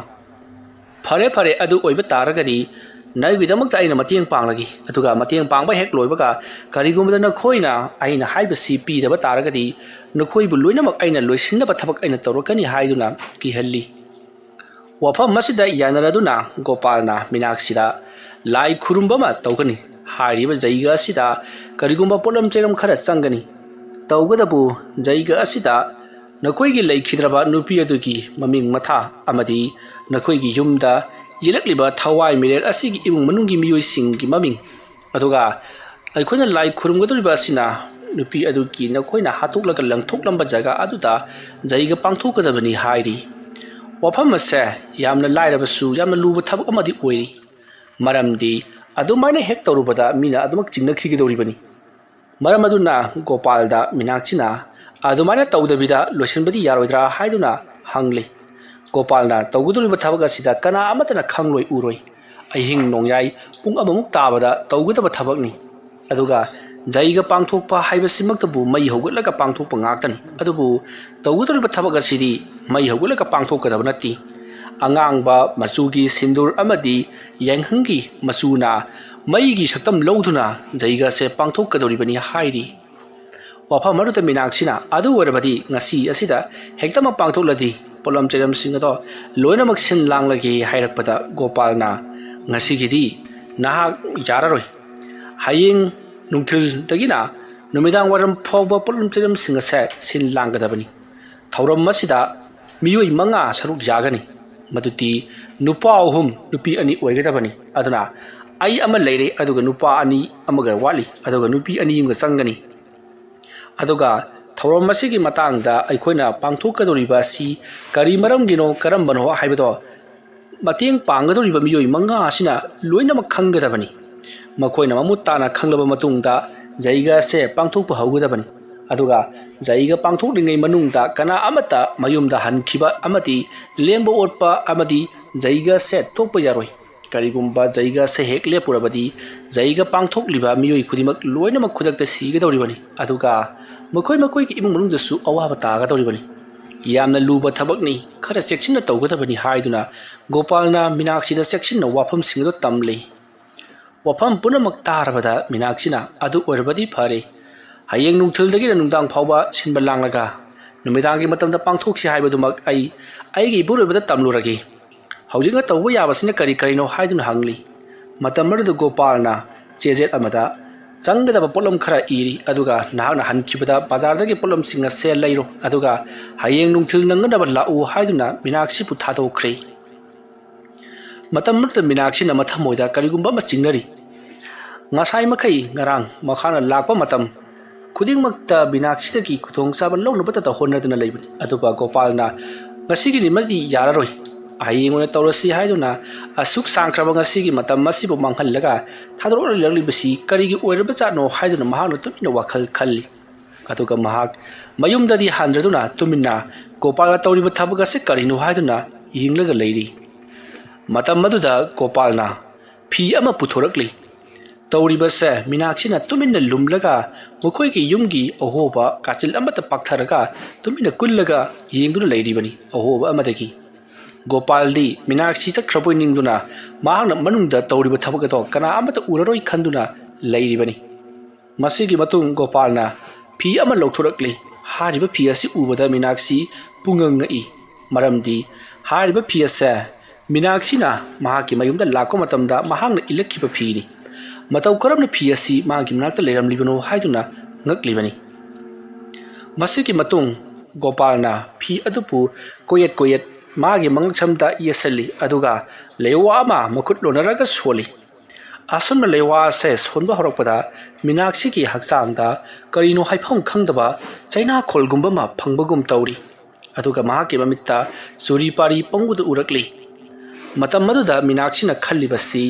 "ꯐꯔꯦ ꯐꯔꯦ, ꯑꯗꯨ ꯑꯣꯏꯕ ꯇꯥꯔꯒꯗꯤ ꯅꯪꯒꯤꯗꯃꯛꯇ ꯑꯩꯅ ꯃꯇꯦꯡ ꯄꯥꯡꯂꯒꯦ꯫ ꯑꯗꯨꯒ ꯃꯇꯦꯡ ꯄꯥꯡꯕ ꯍꯦꯛ ꯂꯣꯏꯕꯒ ꯀꯔꯤꯒꯨꯝꯕꯗ ꯅꯈꯣꯏꯅ ꯑꯩꯅ ꯍꯥꯏꯕꯁꯤ ꯄꯤꯗꯕ ꯇꯥꯔꯒꯗꯤ ꯅꯈꯣꯏꯕꯨ ꯂꯣꯏꯅꯃꯛ ꯑꯩꯅ ꯂꯣꯏꯁꯤꯟꯅꯕ ꯊꯕꯛ ꯑꯩꯅ ꯇꯧꯔꯛꯀꯅꯤ" ꯍꯥꯏꯗꯨꯅ ꯀꯤꯍꯜꯂꯤ꯫ ꯋꯥꯐꯝ ꯑꯁꯤꯗ ꯌꯥꯅꯔꯗꯨꯅ ꯒꯣꯄꯥꯜꯅ ꯃꯤꯅꯥꯛꯁꯤꯗ ꯂꯥꯏ ꯈꯨꯔꯨꯝꯕ ꯑꯃ ꯇꯧꯒꯅꯤ꯫ ꯍꯥꯏꯔꯤꯕ ꯖꯩꯒ ꯑꯁꯤꯗ ꯀꯔꯤꯒꯨꯝꯕ ꯄꯣꯠꯂꯝ ꯆꯩꯔꯝ ꯈꯔ ꯆꯪꯒꯅꯤ꯫ ꯇꯧꯒꯗꯕꯨ ꯖꯩꯒ ꯑꯁꯤꯗ ꯅꯈꯣꯏꯒꯤ ꯂꯩꯈꯤꯗ꯭ꯔꯕ ꯅꯨꯄꯤ ꯑꯗꯨꯒꯤ ꯃꯃꯤꯡ ꯃꯊꯥ ꯑꯃꯗꯤ ꯅꯈꯣꯏꯒꯤ ꯌꯨꯝꯗ ꯌꯦꯜꯂꯛꯂꯤꯕ ꯊꯋꯥꯏ ꯃꯤꯔꯦꯜ ꯑꯁꯤꯒꯤ ꯏꯃꯨꯡ ꯃꯅꯨꯡꯒꯤ ꯃꯤꯑꯣꯏꯁꯤꯡꯒꯤ ꯃꯃꯤꯡ, ꯑꯗꯨꯒ ꯑꯩꯈꯣꯏꯅ ꯂꯥꯏ ꯈꯨꯔꯨꯝꯒꯗꯧꯔꯤꯕ ꯑꯁꯤꯅ ꯅꯨꯄꯤ ꯑꯗꯨꯒꯤ ꯅꯈꯣꯏꯅ ꯍꯥꯠꯇꯣꯛꯂꯒ ꯂꯪꯊꯣꯛꯂꯝꯕ ꯖꯒꯥ ꯑꯗꯨꯗ ꯖꯩꯒ ꯄꯥꯡꯊꯣꯛꯀꯗꯕꯅꯤ ꯍꯥꯏꯔꯤ꯫ ꯋꯥꯐꯝ ꯑꯁꯦ ꯌꯥꯝꯅ ꯂꯥꯏꯔꯕꯁꯨ ꯌꯥꯝꯅ ꯂꯨꯕ ꯊꯕꯛ ꯑꯃꯗꯤ ꯑꯣꯏꯔꯤ꯫ ꯃꯔꯝꯗꯤ ꯑꯗꯨꯃꯥꯏꯅ ꯍꯦꯛ ꯇꯧꯔꯨꯕꯗ ꯃꯤꯅ ꯑꯗꯨꯃꯛ ꯆꯤꯡꯅꯈꯤꯒꯗꯧꯔꯤꯕꯅꯤ꯫ ꯃꯔꯝ ꯑꯗꯨꯅ ꯒꯣꯄꯥꯜꯗ ꯃꯤꯅꯥꯛꯁꯤꯅ ꯑꯗꯨꯃꯥꯏꯅ ꯇꯧꯗꯕꯤꯗ ꯂꯣꯏꯁꯤꯟꯕꯗꯤ ꯌꯥꯔꯣꯏꯗ꯭ꯔꯥ ꯍꯥꯏꯗꯨꯅ ꯍꯪꯂꯤ꯫ ꯒꯣꯄꯥꯜꯅ ꯇꯧꯒꯗꯧꯔꯤꯕ ꯊꯕꯛ ꯑꯁꯤꯗ ꯀꯅꯥ ꯑꯃꯠꯇꯅ ꯈꯪꯂꯣꯏ ꯎꯔꯣꯏ꯫ ꯑꯍꯤꯡ ꯅꯣꯡꯌꯥꯏ ꯄꯨꯡ ꯑꯃꯃꯨꯛ ꯇꯥꯕꯗ ꯇꯧꯒꯗꯕ ꯊꯕꯛꯅꯤ꯫ ꯑꯗꯨꯒ ꯖꯩꯒ ꯄꯥꯡꯊꯣꯛꯄ ꯍꯥꯏꯕꯁꯤꯃꯛꯇꯕꯨ ꯃꯩ ꯍꯧꯒꯠꯂꯒ ꯄꯥꯡꯊꯣꯛꯄ ꯉꯥꯛꯇꯅꯤ꯫ ꯑꯗꯨꯕꯨ ꯇꯧꯒꯗꯧꯔꯤꯕ ꯊꯕꯛ ꯑꯁꯤꯗꯤ ꯃꯩ ꯍꯧꯒꯠꯂꯒ ꯄꯥꯡꯊꯣꯛꯀꯗꯕ ꯅꯠꯇꯦ꯫ ꯑꯉꯥꯡꯕ ꯃꯆꯨꯒꯤ ꯁꯤꯟꯗꯨꯔ ꯑꯃꯗꯤ ꯌꯥꯏꯉꯪꯒꯤ ꯃꯆꯨꯅ ꯃꯩꯒꯤ ꯁꯛꯇꯝ ꯂꯧꯗꯨꯅ ꯖꯩꯒꯁꯦ ꯄꯥꯡꯊꯣꯛꯀꯗꯧꯔꯤꯕꯅꯤ ꯍꯥꯏꯔꯤ꯫ ꯋꯥꯐꯝ ꯑꯗꯨꯗ ꯃꯤꯅꯥꯛꯁꯤꯅ ꯑꯗꯨ ꯑꯣꯏꯔꯕꯗꯤ ꯉꯁꯤ ꯑꯁꯤꯗ ꯍꯦꯛꯇꯃꯛ ꯄꯥꯡꯊꯣꯛꯂꯗꯤ ꯄꯣꯠꯂꯝ ꯆꯩꯔꯝꯁꯤꯡ ꯑꯗꯣ ꯂꯣꯏꯅꯃꯛ ꯁꯤꯟ ꯂꯥꯡꯂꯒꯦ ꯍꯥꯏꯔꯛꯄꯗ ꯒꯣꯄꯥꯜꯅ ꯉꯁꯤꯒꯤꯗꯤ ꯅꯍꯥꯛ ꯌꯥꯔꯔꯣꯏ꯫ ꯍꯌꯦꯡ ꯅꯨꯡꯊꯤꯜꯗꯒꯤꯅ ꯅꯨꯃꯤꯗꯥꯡ ꯋꯥꯏꯔꯝ ꯐꯥꯎꯕ ꯄꯣꯠꯂꯝ ꯆꯩꯔꯝꯁꯤꯡ ꯑꯁꯦ ꯁꯤꯟ ꯂꯥꯡꯒꯗꯕꯅꯤ꯫ ꯊꯧꯔꯝ ꯑꯁꯤꯗ ꯃꯤꯑꯣꯏ ꯃꯉꯥ ꯁꯔꯨꯛ ꯌꯥꯒꯅꯤ꯫ ꯃꯗꯨꯗꯤ ꯅꯨꯄꯥ ꯑꯍꯨꯝ ꯅꯨꯄꯤ ꯑꯅꯤ ꯑꯣꯏꯒꯗꯕꯅꯤ꯫ ꯑꯗꯨꯅ ꯑꯩ ꯑꯃ ꯂꯩꯔꯦ, ꯑꯗꯨꯒ ꯅꯨꯄꯥ ꯑꯅꯤ ꯑꯃꯒ ꯋꯥꯠꯂꯤ, ꯑꯗꯨꯒ ꯅꯨꯄꯤ ꯑꯅꯤ ꯑꯃꯒ ꯆꯪꯒꯅꯤ꯫ ꯑꯗꯨꯒ ꯊꯧꯔꯝ ꯑꯁꯤꯒꯤ ꯃꯇꯥꯡꯗ ꯑꯩꯈꯣꯏꯅ ꯄꯥꯡꯊꯣꯛꯀꯗꯧꯔꯤꯕ ꯑꯁꯤ ꯀꯔꯤ ꯃꯔꯝꯒꯤꯅꯣ, ꯀꯔꯝꯕꯅꯣ ꯍꯥꯏꯕꯗꯣ ꯃꯇꯦꯡ ꯄꯥꯡꯒꯗꯧꯔꯤꯕ ꯃꯤꯑꯣꯏ ꯃꯉꯥ ꯑꯁꯤꯅ ꯂꯣꯏꯅꯃꯛ ꯈꯪꯒꯗꯕꯅꯤ꯫ ꯃꯈꯣꯏꯅ ꯃꯃꯨꯠ ꯇꯥꯅ ꯈꯪꯂꯕ ꯃꯇꯨꯡꯗ ꯖꯩꯒ ꯑꯁꯦ ꯄꯥꯡꯊꯣꯛꯄ ꯍꯧꯒꯗꯕꯅꯤ꯫ ꯑꯗꯨꯒ ꯖꯩꯒ ꯄꯥꯡꯊꯣꯛꯂꯤꯉꯩ ꯃꯅꯨꯡꯗ ꯀꯅꯥ ꯑꯃꯠꯇ ꯃꯌꯨꯝꯗ ꯍꯟꯈꯤꯕ ꯑꯃꯗꯤ ꯂꯦꯡꯕ ꯑꯣꯠꯄ ꯑꯃꯗꯤ ꯖꯩꯒ ꯑꯁꯦ ꯊꯣꯛꯄ ꯌꯥꯔꯣꯏ꯫ ꯀꯔꯤꯒꯨꯝꯕ ꯖꯩꯒ ꯑꯁꯦ ꯍꯦꯛ ꯂꯦꯞꯄꯨꯔꯕꯗꯤ ꯖꯩꯒ ꯄꯥꯡꯊꯣꯛꯂꯤꯕ ꯃꯤꯑꯣꯏ ꯈꯨꯗꯤꯡꯃꯛ ꯂꯣꯏꯅꯃꯛ ꯈꯨꯗꯛꯇ ꯁꯤꯒꯗꯧꯔꯤꯕꯅꯤ꯫ ꯑꯗꯨꯒ ꯃꯈꯣꯏ ꯃꯈꯣꯏꯒꯤ ꯏꯃꯨꯡ ꯃꯅꯨꯡꯗꯁꯨ ꯑꯋꯥꯕ ꯇꯥꯒꯗꯧꯔꯤꯕꯅꯤ꯫ ꯌꯥꯝꯅ ꯂꯨꯕ ꯊꯕꯛꯅꯤ, ꯈꯔ ꯆꯦꯛꯁꯤꯟꯅ ꯇꯧꯒꯗꯕꯅꯤ ꯍꯥꯏꯗꯨꯅ ꯒꯣꯄꯥꯜꯅ ꯃꯤꯅꯥꯛꯁꯤꯗ ꯆꯦꯛꯁꯤꯟꯅ ꯋꯥꯐꯝꯁꯤꯡ ꯑꯗꯨ ꯇꯝꯂꯤ꯫ ꯋꯥꯐꯝ ꯄꯨꯝꯅꯃꯛ ꯇꯥꯔꯕꯗ ꯃꯤꯅꯥꯛꯁꯤꯅ ꯑꯗꯨ ꯑꯣꯏꯔꯕꯗꯤ ꯐꯔꯦ, ꯍꯌꯦꯡ ꯅꯨꯡꯊꯤꯜꯗꯒꯤꯅ ꯅꯨꯡꯗꯥꯡ ꯐꯥꯎꯕ ꯁꯤꯟꯕ ꯂꯥꯡꯂꯒ ꯅꯨꯃꯤꯗꯥꯡꯒꯤ ꯃꯇꯝꯗ ꯄꯥꯡꯊꯣꯛꯁꯤ ꯍꯥꯏꯕꯗꯨꯃꯛ ꯑꯩ ꯑꯩꯒꯤ ꯏꯄꯨꯔꯣꯏꯕꯗ ꯇꯝꯂꯨꯔꯒꯦ꯫ ꯍꯧꯖꯤꯛꯅ ꯇꯧꯕ ꯌꯥꯕꯁꯤꯅ ꯀꯔꯤ ꯀꯔꯤꯅꯣ ꯍꯥꯏꯗꯨꯅ ꯍꯪꯂꯤ꯫ ꯃꯇꯝ ꯑꯗꯨꯗ ꯒꯣꯄꯥꯜꯅ ꯆꯦꯖꯦꯠ ꯑꯃꯗ ꯆꯪꯒꯗꯕ ꯄꯣꯠꯂꯝ ꯈꯔ ꯏꯔꯤ, ꯑꯗꯨꯒ ꯅꯍꯥꯛꯅ ꯍꯟꯈꯤꯕꯗ ꯕꯖꯥꯔꯗꯒꯤ ꯄꯣꯠꯂꯝꯁꯤꯡ ꯑꯁꯦ ꯂꯩꯔꯣ, ꯑꯗꯨꯒ ꯍꯌꯦꯡ ꯅꯨꯡꯊꯤꯜ ꯅꯪꯒꯗꯕ ꯂꯥꯛꯎ ꯍꯥꯏꯗꯨꯅ ꯃꯤꯅꯥꯛꯁꯤꯕꯨ ꯊꯥꯗꯣꯛꯈ꯭ꯔꯦ꯫ ꯃꯇꯝ ꯑꯗꯨꯗ ꯃꯤꯅꯥꯛꯁꯤꯅ ꯃꯊꯃꯣꯏꯗ ꯀꯔꯤꯒꯨꯝꯕ ꯑꯃ ꯆꯤꯡꯅꯔꯤ꯫ ꯉꯁꯥꯏ ꯃꯈꯩ ꯉꯔꯥꯡ ꯃꯈꯥꯅ ꯂꯥꯛꯄ ꯃꯇꯝ ꯈꯨꯗꯤꯡꯃꯛꯇ ꯃꯤꯅꯥꯛꯁꯤꯗꯒꯤ ꯈꯨꯗꯣꯡꯆꯥꯕ ꯂꯧꯅꯕꯇꯇ ꯍꯣꯠꯅꯗꯨꯅ ꯂꯩꯕꯅꯤ꯫ ꯑꯗꯨꯒ ꯒꯣꯄꯥꯜꯅ ꯉꯁꯤꯒꯤꯗꯤ ꯃꯗꯤ ꯌꯥꯔꯔꯣꯏ, ꯍꯌꯦꯡ ꯑꯣꯏꯅ ꯇꯧꯔꯁꯤ ꯍꯥꯏꯗꯨꯅ ꯑꯁꯨꯛ ꯁꯥꯡꯈ꯭ꯔꯕ ꯉꯁꯤꯒꯤ ꯃꯇꯝ ꯑꯁꯤꯕꯨ ꯃꯥꯡꯍꯜꯂꯒ ꯊꯥꯗꯣꯔꯛꯂꯤꯕꯁꯤ ꯀꯔꯤꯒꯤ ꯑꯣꯏꯔꯕꯖꯥꯠꯅꯣ ꯍꯥꯏꯗꯨꯅ ꯃꯍꯥꯛꯅ ꯇꯨꯃꯤꯟꯅ ꯋꯥꯈꯜ ꯈꯜꯂꯤ꯫ ꯑꯗꯨꯒ ꯃꯍꯥꯛ ꯃꯌꯨꯝꯗꯗꯤ ꯍꯟꯗ꯭ꯔꯗꯨꯅ ꯇꯨꯃꯤꯟꯅ ꯒꯣꯄꯥꯜꯅ ꯇꯧꯔꯤꯕ ꯊꯕꯛ ꯑꯁꯤ ꯀꯔꯤꯅꯣ ꯍꯥꯏꯗꯨꯅ ꯌꯦꯡꯂꯒ ꯂꯩꯔꯤ꯫ ꯃꯇꯝ ꯑꯗꯨꯗ ꯒꯣꯄꯥꯜꯅ ꯐꯤ ꯑꯃ ꯄꯨꯊꯣꯔꯛꯂꯤ꯫ ꯇꯧꯔꯤꯕꯁꯦ ꯃꯤꯅꯥꯛꯁꯤꯅ ꯇꯨꯃꯤꯟꯅ ꯂꯨꯝꯂꯒ ꯃꯈꯣꯏꯒꯤ ꯌꯨꯝꯒꯤ ꯑꯍꯣꯕ ꯀꯥꯆꯤꯜ ꯑꯃꯠꯇ ꯄꯥꯛꯊꯔꯒ ꯇꯨꯃꯤꯟꯅ ꯀꯨꯜꯂꯒ ꯌꯦꯡꯗꯨꯅ ꯂꯩꯔꯤꯕꯅꯤ꯫ ꯑꯍꯣꯕ ꯑꯃꯗꯒꯤ ꯒꯣꯄꯥꯜꯗꯤ ꯃꯤꯅꯥꯛꯁꯤ ꯆꯠꯈ꯭ꯔꯕꯣꯏ ꯅꯤꯡꯗꯨꯅ ꯃꯍꯥꯛꯅ ꯃꯅꯨꯡꯗ ꯇꯧꯔꯤꯕ ꯊꯕꯛ ꯑꯗꯣ ꯀꯅꯥ ꯑꯃꯠꯇ ꯎꯔꯔꯣꯏ ꯈꯟꯗꯨꯅ ꯂꯩꯔꯤꯕꯅꯤ꯫ ꯃꯁꯤꯒꯤ ꯃꯇꯨꯡ ꯒꯣꯄꯥꯜꯅ ꯐꯤ ꯑꯃ ꯂꯧꯊꯣꯔꯛꯂꯤ꯫ ꯍꯥꯏꯔꯤꯕ ꯐꯤ ꯑꯁꯤ ꯎꯕꯗ ꯃꯤꯅꯥꯛꯁꯤ ꯄꯨꯡꯉꯛ ꯉꯛꯏ꯫ ꯃꯔꯝꯗꯤ ꯍꯥꯏꯔꯤꯕ ꯐꯤ ꯑꯁꯦ ꯃꯤꯅꯥꯛꯁꯤꯅ ꯃꯍꯥꯛꯀꯤ ꯃꯌꯨꯝꯗ ꯂꯥꯛꯄ ꯃꯇꯝꯗ ꯃꯍꯥꯛꯅ ꯏꯜꯂꯛꯈꯤꯕ ꯐꯤꯅꯤ꯫ ꯃꯇꯧ ꯀꯔꯝꯅ ꯐꯤ ꯑꯁꯤ ꯃꯥꯒꯤ ꯃꯅꯥꯛꯇ ꯂꯩꯔꯝꯂꯤꯕꯅꯣ ꯍꯥꯏꯗꯨꯅ ꯉꯛꯂꯤꯕꯅꯤ꯫ ꯃꯁꯤꯒꯤ ꯃꯇꯨꯡ ꯒꯣꯄꯥꯜꯅ ꯐꯤ ꯑꯗꯨꯕꯨ ꯀꯣꯌꯦꯠ ꯀꯣꯌꯦꯠ ꯃꯥꯒꯤ ꯃꯉꯛꯁꯝꯗ ꯌꯦꯠꯁꯜꯂꯤ, ꯑꯗꯨꯒ ꯂꯩꯋꯥ ꯑꯃ ꯃꯈꯨꯠ ꯂꯣꯟꯅꯔꯒ ꯁꯣꯜꯂꯤ꯫ ꯑꯁꯨꯝꯅ ꯂꯩꯋꯥ ꯑꯁꯦ ꯁꯣꯟꯕ ꯍꯧꯔꯛꯄꯗ ꯃꯤꯅꯥꯛꯁꯤꯒꯤ ꯍꯛꯆꯥꯡꯗ ꯀꯔꯤꯅꯣ ꯍꯥꯏꯐꯝ ꯈꯪꯗꯕ ꯆꯩꯅꯥꯈꯣꯜꯒꯨꯝꯕ ꯑꯃ ꯐꯪꯕꯒꯨꯝ ꯇꯧꯔꯤ꯫ ꯑꯗꯨꯒ ꯃꯍꯥꯛꯀꯤ ꯃꯃꯤꯠꯇ ꯆꯨꯔꯤ ꯄꯥꯔꯤ ꯄꯪꯎꯗ ꯎꯔꯛꯂꯤ꯫ ꯃꯇꯝ ꯑꯗꯨꯗ ꯃꯤꯅꯥꯛꯁꯤꯅ ꯈꯜꯂꯤꯕꯁꯤ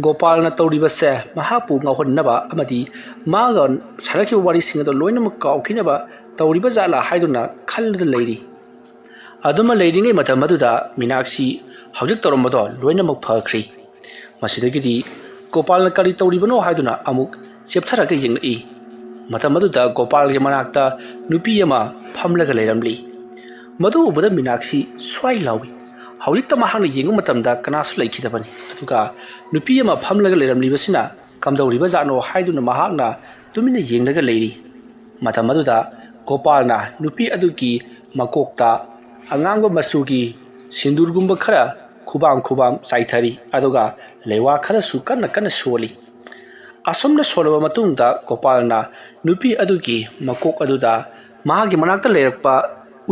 ꯒꯣꯄꯥꯜꯅ ꯇꯧꯔꯤꯕꯁꯦ ꯃꯍꯥꯛꯄꯨ ꯉꯥꯎꯍꯟꯅꯕ ꯑꯃꯗꯤ ꯃꯥꯒ ꯁꯥꯟꯅꯈꯤꯕ ꯋꯥꯔꯤꯁꯤꯡ ꯑꯗꯨ ꯂꯣꯏꯅꯃꯛ ꯀꯥꯎꯈꯤꯅꯕ ꯇꯧꯔꯤꯕ ꯖꯥꯠꯂꯥ ꯍꯥꯏꯗꯨꯅ ꯈꯜꯂꯗꯨꯅ ꯂꯩꯔꯤ꯫ ꯑꯗꯨꯃ ꯂꯩꯔꯤꯉꯩ ꯃꯇꯝ ꯑꯗꯨꯗ ꯃꯤꯅꯥꯛꯁꯤ ꯍꯧꯖꯤꯛ ꯇꯧꯔꯝꯕꯗꯣ ꯂꯣꯏꯅꯃꯛ ꯐꯈ꯭ꯔꯤ꯫ ꯃꯁꯤꯗꯒꯤꯗꯤ ꯒꯣꯄꯥꯜꯅ ꯀꯔꯤ ꯇꯧꯔꯤꯕꯅꯣ ꯍꯥꯏꯗꯨꯅ ꯑꯃꯨꯛ ꯆꯦꯞꯊꯔꯒ ꯌꯦꯡꯂꯛꯏ꯫ ꯃꯇꯝ ꯑꯗꯨꯗ ꯒꯣꯄꯥꯜꯒꯤ ꯃꯅꯥꯛꯇ ꯅꯨꯄꯤ ꯑꯃ ꯐꯝꯂꯒ ꯂꯩꯔꯝꯂꯤ꯫ ꯃꯗꯨ ꯎꯕꯗ ꯃꯤꯅꯥꯛꯁꯤ ꯁ꯭ꯋꯥꯏ ꯂꯥꯎꯏ꯫ ꯍꯧꯖꯤꯛꯇ ꯃꯍꯥꯛꯅ ꯌꯦꯡꯕ ꯃꯇꯝꯗ ꯀꯅꯥꯁꯨ ꯂꯩꯈꯤꯗꯕꯅꯤ꯫ ꯑꯗꯨꯒ ꯅꯨꯄꯤ ꯑꯃ ꯐꯝꯂꯒ ꯂꯩꯔꯝꯂꯤꯕꯁꯤꯅ ꯀꯝꯗꯧꯔꯤꯕ ꯖꯥꯠꯅꯣ ꯍꯥꯏꯗꯨꯅ ꯃꯍꯥꯛꯅ ꯇꯨꯃꯤꯟꯅ ꯌꯦꯡꯂꯒ ꯂꯩꯔꯤ꯫ ꯃꯇꯝ ꯑꯗꯨꯗ ꯒꯣꯄꯥꯜꯅ ꯅꯨꯄꯤ ꯑꯗꯨꯒꯤ ꯃꯀꯣꯛꯇ ꯑꯉꯥꯡꯕ ꯃꯆꯨꯒꯤ ꯁꯤꯟꯗꯨꯔꯒꯨꯝꯕ ꯈꯔ ꯈꯨꯕꯥꯝ ꯈꯨꯕꯥꯝ ꯆꯥꯏꯊꯔꯤ, ꯑꯗꯨꯒ ꯂꯩꯋꯥ ꯈꯔꯁꯨ ꯀꯟꯅ ꯀꯟꯅ ꯁꯣꯜꯂꯤ꯫ ꯑꯁꯨꯝꯅ ꯁꯣꯜꯂꯕ ꯃꯇꯨꯡꯗ ꯒꯣꯄꯥꯜꯅ ꯅꯨꯄꯤ ꯑꯗꯨꯒꯤ ꯃꯀꯣꯛ ꯑꯗꯨꯗ ꯃꯍꯥꯛꯀꯤ ꯃꯅꯥꯛꯇ ꯂꯩꯔꯛꯄ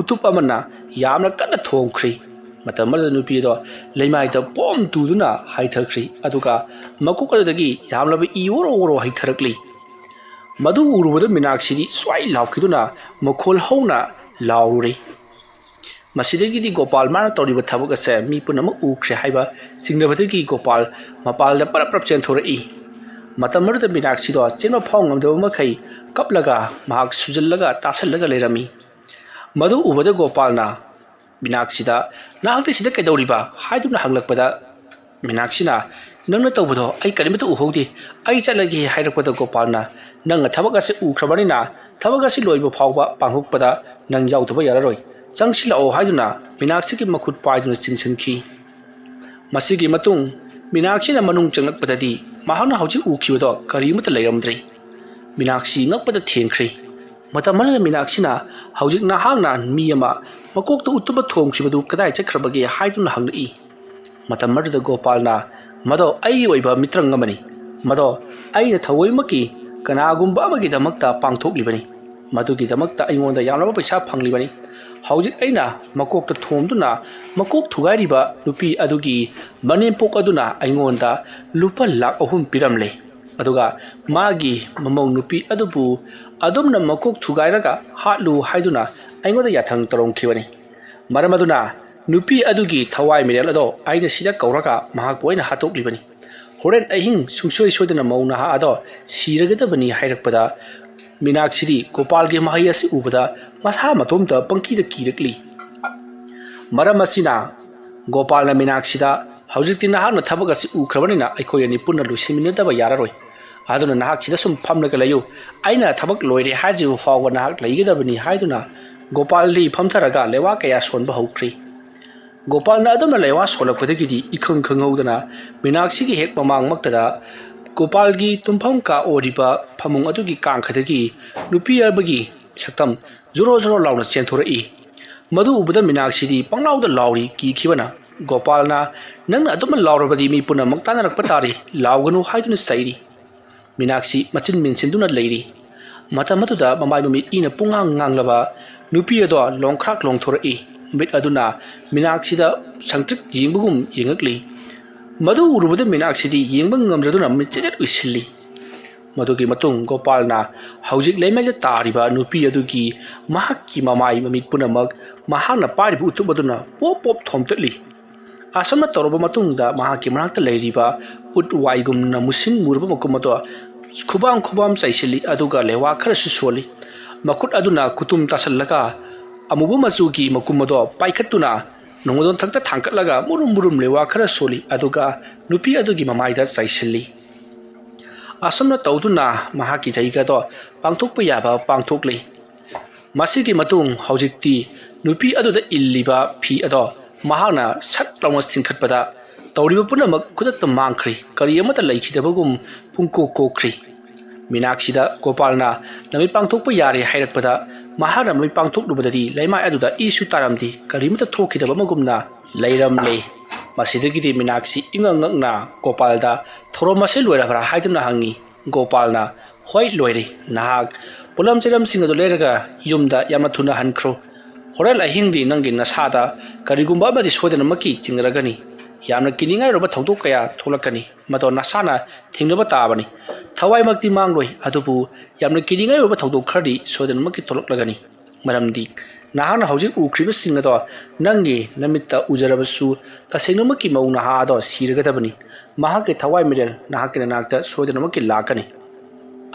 ꯎꯇꯨꯞ ꯑꯃꯅ ꯌꯥꯝꯅ ꯀꯟꯅ ꯊꯣꯝꯈ꯭ꯔꯤ꯫ ꯃꯇꯝ ꯑꯗꯨꯗ ꯅꯨꯄꯤ ꯑꯗꯣ ꯂꯩꯃꯥꯏꯗ ꯄꯣꯝ ꯇꯨꯗꯨꯅ ꯍꯥꯏꯊꯈ꯭ꯔꯤ, ꯑꯗꯨꯒ ꯃꯀꯣꯛ ꯑꯗꯨꯗꯒꯤ ꯌꯥꯝꯂꯕ ꯏ ꯑꯣꯔꯣ ꯑꯣꯔꯣ ꯍꯩꯊꯔꯛꯂꯤ꯫ ꯃꯗꯨ ꯎꯔꯨꯕꯗ ꯃꯤꯅꯥꯛꯁꯤꯗꯤ ꯁ꯭ꯋꯥꯏ ꯂꯥꯎꯈꯤꯗꯨꯅ ꯃꯈꯣꯜ ꯍꯧꯅ ꯂꯥꯎꯔꯨꯔꯦ꯫ ꯃꯁꯤꯗꯒꯤꯗꯤ ꯒꯣꯄꯥꯜ ꯃꯥꯅ ꯇꯧꯔꯤꯕ ꯊꯕꯛ ꯑꯁꯦ ꯃꯤ ꯄꯨꯝꯅꯃꯛ ꯎꯈ꯭ꯔꯦ ꯍꯥꯏꯕ ꯆꯤꯡꯅꯕꯗꯒꯤ ꯒꯣꯄꯥꯜ ꯃꯄꯥꯟꯗ ꯄꯔꯞ ꯄꯔꯞ ꯆꯦꯟꯊꯣꯔꯛꯏ꯫ ꯃꯇꯝ ꯑꯗꯨꯗ ꯃꯤꯅꯥꯛꯁꯤꯗꯣ ꯆꯦꯟꯕ ꯐꯥꯎ ꯉꯝꯗꯕ ꯃꯈꯩ ꯀꯞꯂꯒ ꯃꯍꯥꯛ ꯁꯨꯖꯜꯂꯒ ꯇꯥꯁꯜꯂꯒ ꯂꯩꯔꯝꯃꯤ꯫ ꯃꯗꯨ ꯎꯕꯗ ꯒꯣꯄꯥꯜꯅ ꯃꯤꯅꯥꯛꯁꯤꯗ, "ꯅꯍꯥꯛꯇꯤ ꯁꯤꯗ ꯀꯩꯗꯧꯔꯤꯕ?" ꯍꯥꯏꯗꯨꯅ ꯍꯪꯂꯛꯄꯗ, ꯃꯤꯅꯥꯛꯁꯤꯅ, "ꯅꯪꯅ ꯇꯧꯕꯗꯣ ꯑꯩ ꯀꯔꯤꯃꯠꯇ ꯎꯍꯧꯗꯦ, ꯑꯩ ꯆꯠꯂꯒꯦ" ꯍꯥꯏꯔꯛꯄꯗ ꯒꯣꯄꯥꯜꯅ, "ꯅꯪꯅ ꯊꯕꯛ ꯑꯁꯤ ꯎꯈ꯭ꯔꯕꯅꯤꯅ ꯊꯕꯛ ꯑꯁꯤ ꯂꯣꯏꯕ ꯐꯥꯎꯕ ꯄꯥꯡꯊꯣꯛꯄꯗ ꯅꯪ ꯌꯥꯎꯗꯕ ꯌꯥꯔꯔꯣꯏ, ꯆꯪꯁꯤꯜꯂꯛꯑꯣ" ꯍꯥꯏꯗꯨꯅ ꯃꯤꯅꯥꯛꯁꯤꯒꯤ ꯃꯈꯨꯠ ꯄꯥꯏꯗꯨꯅ ꯆꯤꯡꯁꯤꯟꯈꯤ꯫ ꯃꯁꯤꯒꯤ ꯃꯇꯨꯡ ꯃꯤꯅꯥꯛꯁꯤꯅ ꯃꯅꯨꯡ ꯆꯪꯂꯛꯄꯗꯗꯤ ꯃꯍꯥꯛꯅ ꯍꯧꯖꯤꯛ ꯎꯈꯤꯕꯗꯣ ꯀꯔꯤꯃꯠꯇ ꯂꯩꯔꯝꯗ꯭ꯔꯦ꯫ ꯃꯤꯅꯥꯛꯁꯤ ꯉꯛꯄꯗ ꯊꯦꯡꯈ꯭ꯔꯦ꯫ ꯃꯇꯝ ꯑꯃꯗ ꯃꯤꯅꯥꯛꯁꯤꯅ ꯍꯧꯖꯤꯛ ꯅꯍꯥꯛꯅ ꯃꯤ ꯑꯃ ꯃꯀꯣꯛꯇ ꯎꯇꯨꯞꯄ ꯊꯣꯝꯈꯤꯕꯗꯨ ꯀꯗꯥꯏ ꯆꯠꯈ꯭ꯔꯕꯒꯦ ꯍꯥꯏꯗꯨꯅ ꯍꯪꯂꯛꯏ꯫ ꯃꯇꯝ ꯑꯗꯨꯗ ꯒꯣꯄꯥꯜꯅ, "ꯃꯗꯣ ꯑꯩꯒꯤ ꯑꯣꯏꯕ ꯃꯤꯇ꯭ꯔꯪ ꯑꯃꯅꯤ꯫ ꯃꯗꯣ ꯑꯩꯅ ꯊꯑꯣꯏꯃꯛꯀꯤ ꯀꯅꯥꯒꯨꯝꯕ ꯑꯃꯒꯤꯗꯃꯛꯇ ꯄꯥꯡꯊꯣꯛꯂꯤꯕꯅꯤ꯫ ꯃꯗꯨꯒꯤꯗꯃꯛꯇ ꯑꯩꯉꯣꯟꯗ ꯌꯥꯝꯂꯕ ꯄꯩꯁꯥ ꯐꯪꯂꯤꯕꯅꯤ꯫ ꯍꯧꯖꯤꯛ ꯑꯩꯅ ꯃꯀꯣꯛꯇ ꯊꯣꯝꯗꯨꯅ ꯃꯀꯣꯛ ꯊꯨꯒꯥꯏꯔꯤꯕ ꯅꯨꯄꯤ ꯑꯗꯨꯒꯤ ꯃꯅꯦꯝꯄꯣꯛ ꯑꯗꯨꯅ ꯑꯩꯉꯣꯟꯗ ꯂꯨꯄꯥ ꯂꯥꯈ ꯑꯍꯨꯝ ꯄꯤꯔꯝꯂꯦ꯫ ꯑꯗꯨꯒ ꯃꯥꯒꯤ ꯃꯃꯧ ꯅꯨꯄꯤ ꯑꯗꯨꯕꯨ ꯑꯗꯣꯝꯅ ꯃꯀꯣꯛ ꯊꯨꯒꯥꯏꯔꯒ ꯍꯥꯠꯂꯨ ꯍꯥꯏꯗꯨꯅ ꯑꯩꯉꯣꯟꯗ ꯌꯥꯊꯪ ꯇꯧꯔꯝꯈꯤꯕꯅꯤ꯫ ꯃꯔꯝ ꯑꯗꯨꯅ ꯅꯨꯄꯤ ꯑꯗꯨꯒꯤ ꯊꯋꯥꯏ ꯃꯤꯔꯦꯜ ꯑꯗꯣ ꯑꯩꯅ ꯁꯤꯗ ꯀꯧꯔꯒ ꯃꯍꯥꯛꯄꯨ ꯑꯩꯅ ꯍꯥꯠꯇꯣꯛꯂꯤꯕꯅꯤ꯫ ꯍꯣꯔꯦꯟ ꯑꯍꯤꯡ ꯁꯨꯡꯁꯣꯏ ꯁꯣꯏꯗꯅ ꯃꯧ ꯅꯍꯥ ꯑꯗꯣ ꯁꯤꯔꯒꯗꯕꯅꯤ" ꯍꯥꯏꯔꯛꯄꯗ, ꯃꯤꯅꯥꯛꯁꯤꯗꯤ ꯒꯣꯄꯥꯜꯒꯤ ꯃꯍꯩ ꯑꯁꯤ ꯎꯕꯗ ꯃꯁꯥ ꯃꯇꯣꯝꯇ ꯄꯪꯀꯤꯗ ꯀꯤꯔꯛꯂꯤ꯫ ꯃꯔꯝ ꯑꯁꯤꯅ ꯒꯣꯄꯥꯜꯅ ꯃꯤꯅꯥꯛꯁꯤꯗ, "ꯍꯧꯖꯤꯛꯇꯤ ꯅꯍꯥꯛꯅ ꯊꯕꯛ ꯑꯁꯤ ꯎꯈ꯭ꯔꯕꯅꯤꯅ ꯑꯩꯈꯣꯏ ꯑꯅꯤ ꯄꯨꯟꯅ ꯂꯣꯏꯁꯤꯟꯃꯤꯟꯅꯗꯕ ꯌꯥꯔꯔꯣꯏ꯫ ꯑꯗꯨꯅ ꯅꯍꯥꯛ ꯁꯤꯗ ꯁꯨꯝ ꯐꯝꯂꯒ ꯂꯩꯌꯨ꯫ ꯑꯩꯅ ꯊꯕꯛ ꯂꯣꯏꯔꯦ ꯍꯥꯏꯗ꯭ꯔꯤꯕ ꯐꯥꯎꯕ ꯅꯍꯥꯛ ꯂꯩꯒꯗꯕꯅꯤ" ꯍꯥꯏꯗꯨꯅ ꯒꯣꯄꯥꯜꯗꯤ ꯐꯝꯊꯔꯒ ꯂꯩꯋꯥ ꯀꯌꯥ ꯁꯣꯟꯕ ꯍꯧꯈ꯭ꯔꯦ꯫ ꯒꯣꯄꯥꯜꯅ ꯑꯗꯨꯝꯅ ꯂꯩꯋꯥ ꯁꯣꯜꯂꯛꯄꯗꯒꯤꯗꯤ ꯏꯈꯪ ꯈꯪꯍꯧꯗꯅ ꯃꯤꯅꯥꯛꯁꯤꯒꯤ ꯍꯦꯛ ꯃꯃꯥꯡꯃꯛꯇꯗ ꯒꯣꯄꯥꯜꯒꯤ ꯇꯨꯝꯐꯝ ꯀꯥ ꯑꯣꯏꯔꯤꯕ ꯐꯃꯨꯡ ꯑꯗꯨꯒꯤ ꯀꯥꯡꯈꯗꯒꯤ ꯅꯨꯄꯤ ꯑꯃꯒꯤ ꯁꯛꯇꯝ ꯖꯣꯔꯣ ꯖꯣꯔꯣ ꯂꯥꯎꯅ ꯆꯦꯟꯊꯣꯔꯛꯏ꯫ ꯃꯗꯨ ꯎꯕꯗ ꯃꯤꯅꯥꯛꯁꯤꯗꯤ ꯄꯪꯂꯥꯎꯗ ꯂꯥꯎꯔꯤ ꯀꯤꯈꯤꯕꯅ꯫ ꯒꯣꯄꯥꯜꯅ, "ꯅꯪꯅ ꯑꯗꯨꯝꯅ ꯂꯥꯎꯔꯕꯗꯤ ꯃꯤ ꯄꯨꯝꯅꯃꯛ ꯇꯥꯅꯔꯛꯄ ꯇꯥꯔꯤ, ꯂꯥꯎꯒꯅꯨ" ꯍꯥꯏꯗꯨꯅ ꯆꯩꯔꯤ꯫ ꯃꯤꯅꯥꯛꯁꯤ ꯃꯆꯤꯟ ꯃꯦꯟꯁꯤꯟꯗꯨꯅ ꯂꯩꯔꯤ꯫ ꯃꯇꯝ ꯑꯗꯨꯗ ꯃꯃꯥꯏ ꯃꯃꯤꯠ ꯏꯅ ꯄꯨꯡꯉꯥꯡ ꯉꯥꯡꯂꯕ ꯅꯨꯄꯤ ꯑꯗꯣ ꯂꯣꯡꯈ꯭ꯔꯥꯛ ꯂꯣꯡꯊꯣꯔꯛꯏ꯫ ꯃꯤꯠ ꯑꯗꯨꯅ ꯃꯤꯅꯥꯛꯁꯤꯗ ꯁꯪꯇ꯭ꯔꯤꯛ ꯌꯦꯡꯕꯒꯨꯝ ꯌꯦꯡꯉꯛꯂꯤ꯫ ꯃꯗꯨ ꯎꯔꯨꯕꯗ ꯃꯤꯅꯥꯛꯁꯤꯗꯤ ꯌꯦꯡꯕ ꯉꯝꯗ꯭ꯔꯗꯨꯅ ꯃꯤꯠ ꯆꯦꯠ ꯆꯦꯠ ꯎꯏꯁꯤꯜꯂꯤ꯫ ꯃꯗꯨꯒꯤ ꯃꯇꯨꯡ ꯒꯣꯄꯥꯜꯅ ꯍꯧꯖꯤꯛ ꯂꯩꯃꯥꯏꯗ ꯇꯥꯔꯤꯕ ꯅꯨꯄꯤ ꯑꯗꯨꯒꯤ ꯃꯍꯥꯛꯀꯤ ꯃꯃꯥꯏ ꯃꯃꯤꯠ ꯄꯨꯝꯅꯃꯛ ꯃꯍꯥꯛꯅ ꯄꯥꯏꯔꯤꯕ ꯎꯇꯨꯞ ꯑꯗꯨꯅ ꯄꯣꯞ ꯄꯣꯞ ꯊꯣꯝꯇꯠꯂꯤ꯫ ꯑꯁꯨꯝꯅ ꯇꯧꯔꯕ ꯃꯇꯨꯡꯗ ꯃꯍꯥꯛꯀꯤ ꯃꯅꯥꯛꯇ ꯂꯩꯔꯤꯕ ꯎꯠ ꯋꯥꯏꯒꯨꯝꯅ ꯃꯨꯁꯤꯟ ꯃꯨꯔꯕ ꯃꯀꯨꯝ ꯑꯗꯣ ꯈꯨꯕꯥꯝ ꯈꯨꯕꯥꯝ ꯆꯥꯏꯁꯤꯜꯂꯤ, ꯑꯗꯨꯒ ꯂꯩꯋꯥ ꯈꯔꯁꯨ ꯁꯣꯜꯂꯤ꯫ ꯃꯈꯨꯠ ꯑꯗꯨꯅ ꯈꯨꯇꯨꯝ ꯇꯥꯁꯤꯜꯂꯒ ꯑꯃꯨꯕ ꯃꯆꯨꯒꯤ ꯃꯀꯨꯝ ꯑꯗꯣ ꯄꯥꯏꯈꯠꯇꯨꯅ ꯅꯣꯡꯃꯗꯣꯟꯊꯛꯇ ꯊꯥꯡꯒꯠꯂꯒ ꯃꯨꯔꯨꯝ ꯃꯨꯔꯨꯝ ꯂꯩꯋꯥ ꯈꯔ ꯁꯣꯜꯂꯤ, ꯑꯗꯨꯒ ꯅꯨꯄꯤ ꯑꯗꯨꯒꯤ ꯃꯃꯥꯏꯗ ꯆꯥꯏꯁꯤꯜꯂꯤ꯫ ꯑꯁꯨꯝꯅ ꯇꯧꯗꯨꯅ ꯃꯍꯥꯛꯀꯤ ꯖꯩꯒ ꯑꯗꯣ ꯄꯥꯡꯊꯣꯛꯄ ꯌꯥꯕ ꯄꯥꯡꯊꯣꯛꯂꯤ꯫ ꯃꯁꯤꯒꯤ ꯃꯇꯨꯡ ꯍꯧꯖꯤꯛꯇꯤ ꯅꯨꯄꯤ ꯑꯗꯨꯗ ꯏꯜꯂꯤꯕ ꯐꯤ ꯑꯗꯣ ꯃꯍꯥꯛꯅ ꯁꯠ ꯂꯥꯎꯅ ꯆꯤꯡꯈꯠꯄꯗ ꯇꯧꯔꯤꯕ ꯄꯨꯝꯅꯃꯛ ꯈꯨꯗꯛꯇ ꯃꯥꯡꯈ꯭ꯔꯤ꯫ ꯀꯔꯤ ꯑꯃꯠꯇ ꯂꯩꯈꯤꯗꯕꯒꯨꯝ ꯄꯨꯡꯀꯣꯛ ꯀꯣꯛꯈ꯭ꯔꯤ꯫ ꯃꯤꯅꯥꯛꯁꯤꯗ ꯒꯣꯄꯥꯜꯅ ꯅꯨꯃꯤꯠ ꯄꯥꯡꯊꯣꯛꯄ ꯌꯥꯔꯦ ꯍꯥꯏꯔꯛꯄꯗ ꯃꯍꯥꯛꯅ ꯅꯨꯃꯤꯠ ꯄꯥꯡꯊꯣꯛꯂꯨꯕꯗꯗꯤ ꯂꯩꯃꯥꯏ ꯑꯗꯨꯗ ꯏꯁꯨ ꯇꯥꯔꯝꯗꯦ, ꯀꯔꯤꯃꯠꯇ ꯊꯣꯛꯈꯤꯗꯕ ꯑꯃꯒꯨꯝꯅ ꯂꯩꯔꯝꯂꯦ꯫ ꯃꯁꯤꯗꯒꯤꯗꯤ ꯃꯤꯅꯥꯛꯁꯤ ꯏꯉꯛ ꯉꯛꯅ ꯒꯣꯄꯥꯜꯗ ꯊꯧꯔꯝ ꯑꯁꯤ ꯂꯣꯏꯔꯕ꯭ꯔꯥ ꯍꯥꯏꯗꯨꯅ ꯍꯪꯉꯤ꯫ ꯒꯣꯄꯥꯜꯅ, "ꯍꯣꯏ, ꯂꯣꯏꯔꯦ꯫ ꯅꯍꯥꯛ ꯄꯣꯠꯂꯝ ꯆꯩꯔꯝꯁꯤꯡ ꯑꯗꯨ ꯂꯩꯔꯒ ꯌꯨꯝꯗ ꯌꯥꯝꯅ ꯊꯨꯅ ꯍꯟꯈ꯭ꯔꯣ꯫ ꯍꯣꯔꯦꯟ ꯑꯍꯤꯡꯗꯤ ꯅꯪꯒꯤ ꯅꯁꯥꯗ ꯀꯔꯤꯒꯨꯝꯕ ꯑꯃꯗꯤ ꯁꯣꯏꯗꯅꯃꯛꯀꯤ ꯆꯤꯡꯅꯔꯒꯅꯤ꯫ ꯌꯥꯝꯅ ꯀꯤꯅꯤꯡꯉꯥꯏ ꯑꯣꯏꯕ ꯊꯧꯗꯣꯛ ꯀꯌꯥ ꯊꯣꯛꯂꯛꯀꯅꯤ꯫ ꯃꯗꯣ ꯅꯁꯥꯅ ꯊꯦꯡꯅꯕ ꯇꯥꯕꯅꯤ꯫ ꯊꯋꯥꯏꯃꯛꯇꯤ ꯃꯥꯡꯂꯣꯏ, ꯑꯗꯨꯕꯨ ꯌꯥꯝꯅ ꯀꯤꯅꯤꯡꯉꯥꯏ ꯑꯣꯏꯕ ꯊꯧꯗꯣꯛ ꯈꯔꯗꯤ ꯁꯣꯏꯗꯅꯃꯛꯀꯤ ꯊꯣꯛꯂꯛꯂꯒꯅꯤ꯫ ꯃꯔꯝꯗꯤ ꯅꯍꯥꯛꯅ ꯍꯧꯖꯤꯛ ꯎꯈ꯭ꯔꯤꯕꯁꯤꯡ ꯑꯗꯣ ꯅꯪꯒꯤ ꯅꯃꯤꯠꯇ ꯎꯖꯔꯕꯁꯨ, ꯇꯁꯦꯡꯅꯃꯛꯀꯤ ꯃꯧ ꯅꯍꯥ ꯑꯗꯣ ꯁꯤꯔꯒꯗꯕꯅꯤ꯫ ꯃꯍꯥꯛꯀꯤ ꯊꯋꯥꯏ ꯃꯤꯔꯦꯜ ꯅꯍꯥꯛꯀꯤ ꯅꯅꯥꯛꯇ ꯁꯣꯏꯗꯅꯃꯛꯀꯤ ꯂꯥꯛꯀꯅꯤ꯫"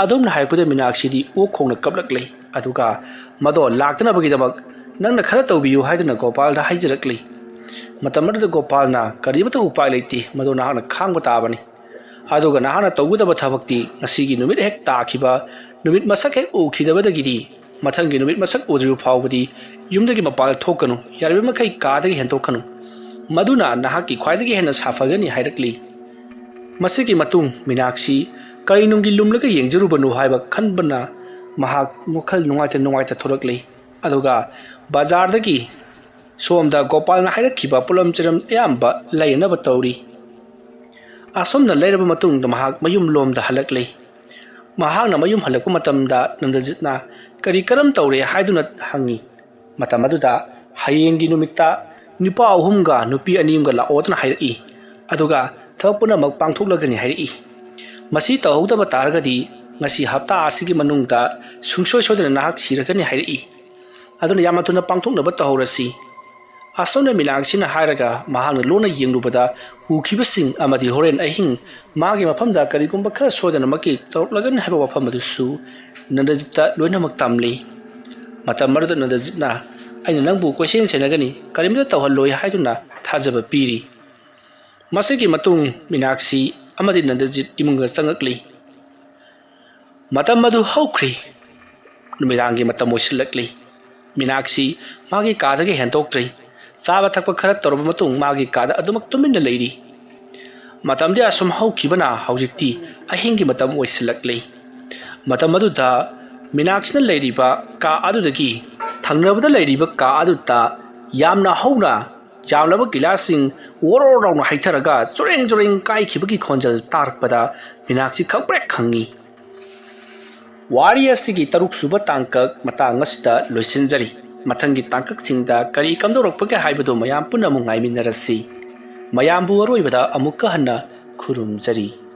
ꯑꯗꯨꯝꯅ ꯍꯥꯏꯔꯛꯄꯗ ꯃꯤꯅꯥꯛꯁꯤꯗꯤ ꯑꯣꯛ ꯈꯣꯡꯅ ꯀꯞꯂꯛꯂꯦ꯫ ꯑꯗꯨꯒ ꯃꯗꯣ ꯂꯥꯛꯇꯅꯕꯒꯤꯗꯃꯛ ꯅꯪꯅ ꯈꯔ ꯇꯧꯕꯤꯌꯨ ꯍꯥꯏꯗꯨꯅ ꯒꯣꯄꯥꯜꯗ ꯍꯥꯏꯖꯔꯛꯂꯤ꯫ ꯃꯇꯝ ꯑꯗꯨꯗ ꯒꯣꯄꯥꯜꯅ ꯀꯔꯤꯃꯠꯇ ꯎꯄꯥꯏ ꯂꯩꯇꯦ, ꯃꯗꯨ ꯅꯍꯥꯛꯅ ꯈꯥꯡꯕ ꯇꯥꯕꯅꯤ꯫ ꯑꯗꯨꯒ ꯅꯍꯥꯛꯅ ꯇꯧꯒꯗꯕ ꯊꯕꯛꯇꯤ ꯉꯁꯤꯒꯤ ꯅꯨꯃꯤꯠ ꯍꯦꯛ ꯇꯥꯈꯤꯕ, ꯅꯨꯃꯤꯠ ꯃꯁꯛ ꯍꯦꯛ ꯎꯈꯤꯗꯕꯗꯒꯤꯗꯤ ꯃꯊꯪꯒꯤ ꯅꯨꯃꯤꯠ ꯃꯁꯛ ꯎꯗ꯭ꯔꯤꯕ ꯐꯥꯎꯕꯗꯤ ꯌꯨꯝꯗꯒꯤ ꯃꯄꯥꯟ ꯊꯣꯛꯀꯅꯨ, ꯌꯥꯔꯤꯕ ꯃꯈꯩ ꯀꯥꯗꯒꯤ ꯍꯦꯟꯗꯣꯛꯀꯅꯨ꯫ ꯃꯗꯨꯅ ꯅꯍꯥꯛꯀꯤ ꯈ꯭ꯋꯥꯏꯗꯒꯤ ꯍꯦꯟꯅ ꯁꯥꯐꯒꯅꯤ ꯍꯥꯏꯔꯛꯂꯤ꯫ ꯃꯁꯤꯒꯤ ꯃꯇꯨꯡ ꯃꯤꯅꯥꯛꯁꯤ ꯀꯔꯤꯅꯨꯡꯒꯤ ꯂꯨꯝꯂꯒ ꯌꯦꯡꯖꯔꯨꯕꯅꯣ ꯍꯥꯏꯕ ꯈꯟꯕꯅ ꯃꯍꯥꯛ ꯋꯥꯈꯜ ꯅꯨꯡꯉꯥꯏꯇ ꯅꯨꯡꯉꯥꯏꯇ ꯊꯣꯔꯛꯂꯤ꯫ ꯑꯗꯨꯒ ꯕꯖꯥꯔꯗꯒꯤ ꯁꯣꯝꯗ ꯒꯣꯄꯥꯜꯅ ꯍꯥꯏꯔꯛꯈꯤꯕ ꯄꯣꯠꯂꯝ ꯆꯩꯔꯝ ꯑꯌꯥꯝꯕ ꯂꯩꯅꯅꯕ ꯇꯧꯔꯤ꯫ ꯑꯁꯨꯝꯅ ꯂꯩꯔꯕ ꯃꯇꯨꯡꯗ ꯃꯍꯥꯛ ꯃꯌꯨꯝ ꯂꯣꯝꯗ ꯍꯜꯂꯛꯂꯤ꯫ ꯃꯍꯥꯛꯅ ꯃꯌꯨꯝ ꯍꯜꯂꯛꯄ ꯃꯇꯝꯗ ꯅꯟꯗꯖꯤꯠꯅ ꯀꯔꯤ ꯀꯔꯝ ꯇꯧꯔꯦ ꯍꯥꯏꯗꯨꯅ ꯍꯪꯉꯤ꯫ ꯃꯇꯝ ꯑꯗꯨꯗ ꯍꯌꯦꯡꯒꯤ ꯅꯨꯃꯤꯠꯇ ꯅꯨꯄꯥ ꯑꯍꯨꯝꯒ ꯅꯨꯄꯤ ꯑꯅꯤ ꯑꯃꯒ ꯂꯥꯛꯑꯣꯗꯨꯅ ꯍꯥꯏꯔꯛꯏ꯫ ꯑꯗꯨꯒ ꯊꯕꯛ ꯄꯨꯝꯅꯃꯛ ꯄꯥꯡꯊꯣꯛꯂꯒꯅꯤ ꯍꯥꯏꯔꯛꯏ꯫ "ꯃꯁꯤ ꯇꯧꯍꯧꯗꯕ ꯇꯥꯔꯒꯗꯤ ꯉꯁꯤ ꯍꯞꯇꯥ ꯑꯁꯤꯒꯤ ꯃꯅꯨꯡꯗ ꯁꯨꯡꯁꯣꯏ ꯁꯣꯏꯗꯅ ꯅꯍꯥꯛ ꯁꯤꯔꯒꯅꯤ ꯍꯥꯏꯔꯛꯏ꯫ ꯑꯗꯨꯅ ꯌꯥꯝꯅ ꯊꯨꯅ ꯄꯥꯡꯊꯣꯛꯅꯕ ꯇꯧꯍꯧꯔꯁꯤ꯫" ꯑꯁꯣꯝꯅ ꯃꯤꯅꯥꯛꯁꯤꯅ ꯍꯥꯏꯔꯒ ꯃꯍꯥꯛꯅ ꯂꯣꯟꯅ ꯌꯦꯡꯂꯨꯕꯗ ꯎꯈꯤꯕꯁꯤꯡ ꯑꯃꯗꯤ ꯍꯣꯔꯦꯟ ꯑꯍꯤꯡ ꯃꯥꯒꯤ ꯃꯐꯝꯗ ꯀꯔꯤꯒꯨꯝꯕ ꯈꯔ ꯁꯣꯏꯗꯅꯃꯛꯀꯤ ꯇꯧꯔꯛꯂꯒꯅꯤ ꯍꯥꯏꯕ ꯋꯥꯐꯝ ꯑꯗꯨꯁꯨ ꯅꯟꯗꯖꯤꯠꯇ ꯂꯣꯏꯅꯃꯛ ꯇꯝꯂꯤ꯫ ꯃꯇꯝ ꯑꯗꯨꯗ ꯅꯟꯗꯖꯤꯠꯅ, "ꯑꯩꯅ ꯅꯪꯕꯨ ꯀꯣꯏꯁꯦꯟ ꯁꯦꯟꯅꯒꯅꯤ, ꯀꯔꯤꯃꯠꯇ ꯇꯧꯍꯜꯂꯣꯏ" ꯍꯥꯏꯗꯨꯅ ꯊꯥꯖꯕ ꯄꯤꯔꯤ꯫ ꯃꯁꯤꯒꯤ ꯃꯇꯨꯡ ꯃꯤꯅꯥꯛꯁꯤ ꯑꯃꯗꯤ ꯅꯟꯗꯖꯤꯠ ꯏꯃꯨꯡꯗ ꯆꯪꯂꯛꯂꯤ꯫ ꯃꯇꯝ ꯑꯗꯨ ꯍꯧꯈ꯭ꯔꯤ꯫ ꯅꯨꯃꯤꯗꯥꯡꯒꯤ ꯃꯇꯝ ꯑꯣꯏꯁꯤꯜꯂꯛꯂꯤ꯫ ꯃꯤꯅꯥꯛꯁꯤ ꯃꯥꯒꯤ ꯀꯥꯗꯒꯤ ꯍꯦꯟꯗꯣꯛꯇ꯭ꯔꯤ꯫ ꯆꯥꯕ ꯊꯛꯄ ꯈꯔ ꯇꯧꯔꯕ ꯃꯇꯨꯡ ꯃꯥꯒꯤ ꯀꯥꯗ ꯑꯗꯨꯃꯛ ꯇꯨꯃꯤꯟꯅ ꯂꯩꯔꯤ꯫ ꯃꯇꯝꯗꯤ ꯑꯁꯨꯝ ꯍꯧꯈꯤꯕꯅ ꯍꯧꯖꯤꯛꯇꯤ ꯑꯍꯤꯡꯒꯤ ꯃꯇꯝ ꯑꯣꯏꯁꯤꯜꯂꯛꯂꯤ꯫ ꯃꯇꯝ ꯑꯗꯨꯗ ꯃꯤꯅꯥꯛꯁꯤꯅ ꯂꯩꯔꯤꯕ ꯀꯥ ꯑꯗꯨꯗꯒꯤ ꯊꯪꯅꯕꯗ ꯂꯩꯔꯤꯕ ꯀꯥ ꯑꯗꯨꯗ ꯌꯥꯝꯅ ꯍꯧꯅ ꯌꯥꯝꯂꯕ ꯒꯤꯂꯥꯁꯁꯤꯡ ꯋꯣꯔꯣ ꯂꯥꯎꯅ ꯍꯩꯊꯔꯒ ꯆꯨꯔꯦꯡ ꯆꯨꯔꯦꯡ ꯀꯥꯏꯈꯤꯕꯒꯤ ꯈꯣꯟꯖꯦꯜ ꯇꯥꯔꯛꯄꯗ ꯃꯤꯅꯥꯛꯁꯤ ꯈꯪꯄ꯭ꯔꯦꯛ ꯈꯪꯉꯤ꯫ ꯋꯥꯔꯤ ꯑꯁꯤꯒꯤ ꯇꯔꯨꯛ ꯁꯨꯕ ꯇꯥꯡꯀꯛ ꯃꯇꯥꯡ ꯑꯁꯤꯗ ꯂꯣꯏꯁꯤꯟꯖꯔꯤ꯫ ꯃꯊꯪꯒꯤ ꯇꯥꯡꯀꯛꯁꯤꯡꯗ ꯀꯔꯤ ꯀꯝꯗꯧꯔꯛꯄꯒꯦ ꯍꯥꯏꯕꯗꯨ ꯃꯌꯥꯝ ꯄꯨꯟꯅ ꯑꯃꯨꯛ ꯉꯥꯏꯃꯤꯟꯅꯔꯁꯤ꯫ ꯃꯌꯥꯝꯕꯨ ꯑꯔꯣꯏꯕꯗ ꯑꯃꯨꯛꯀ ꯍꯟꯅ ꯈꯨꯔꯨꯝꯖꯔꯤ꯫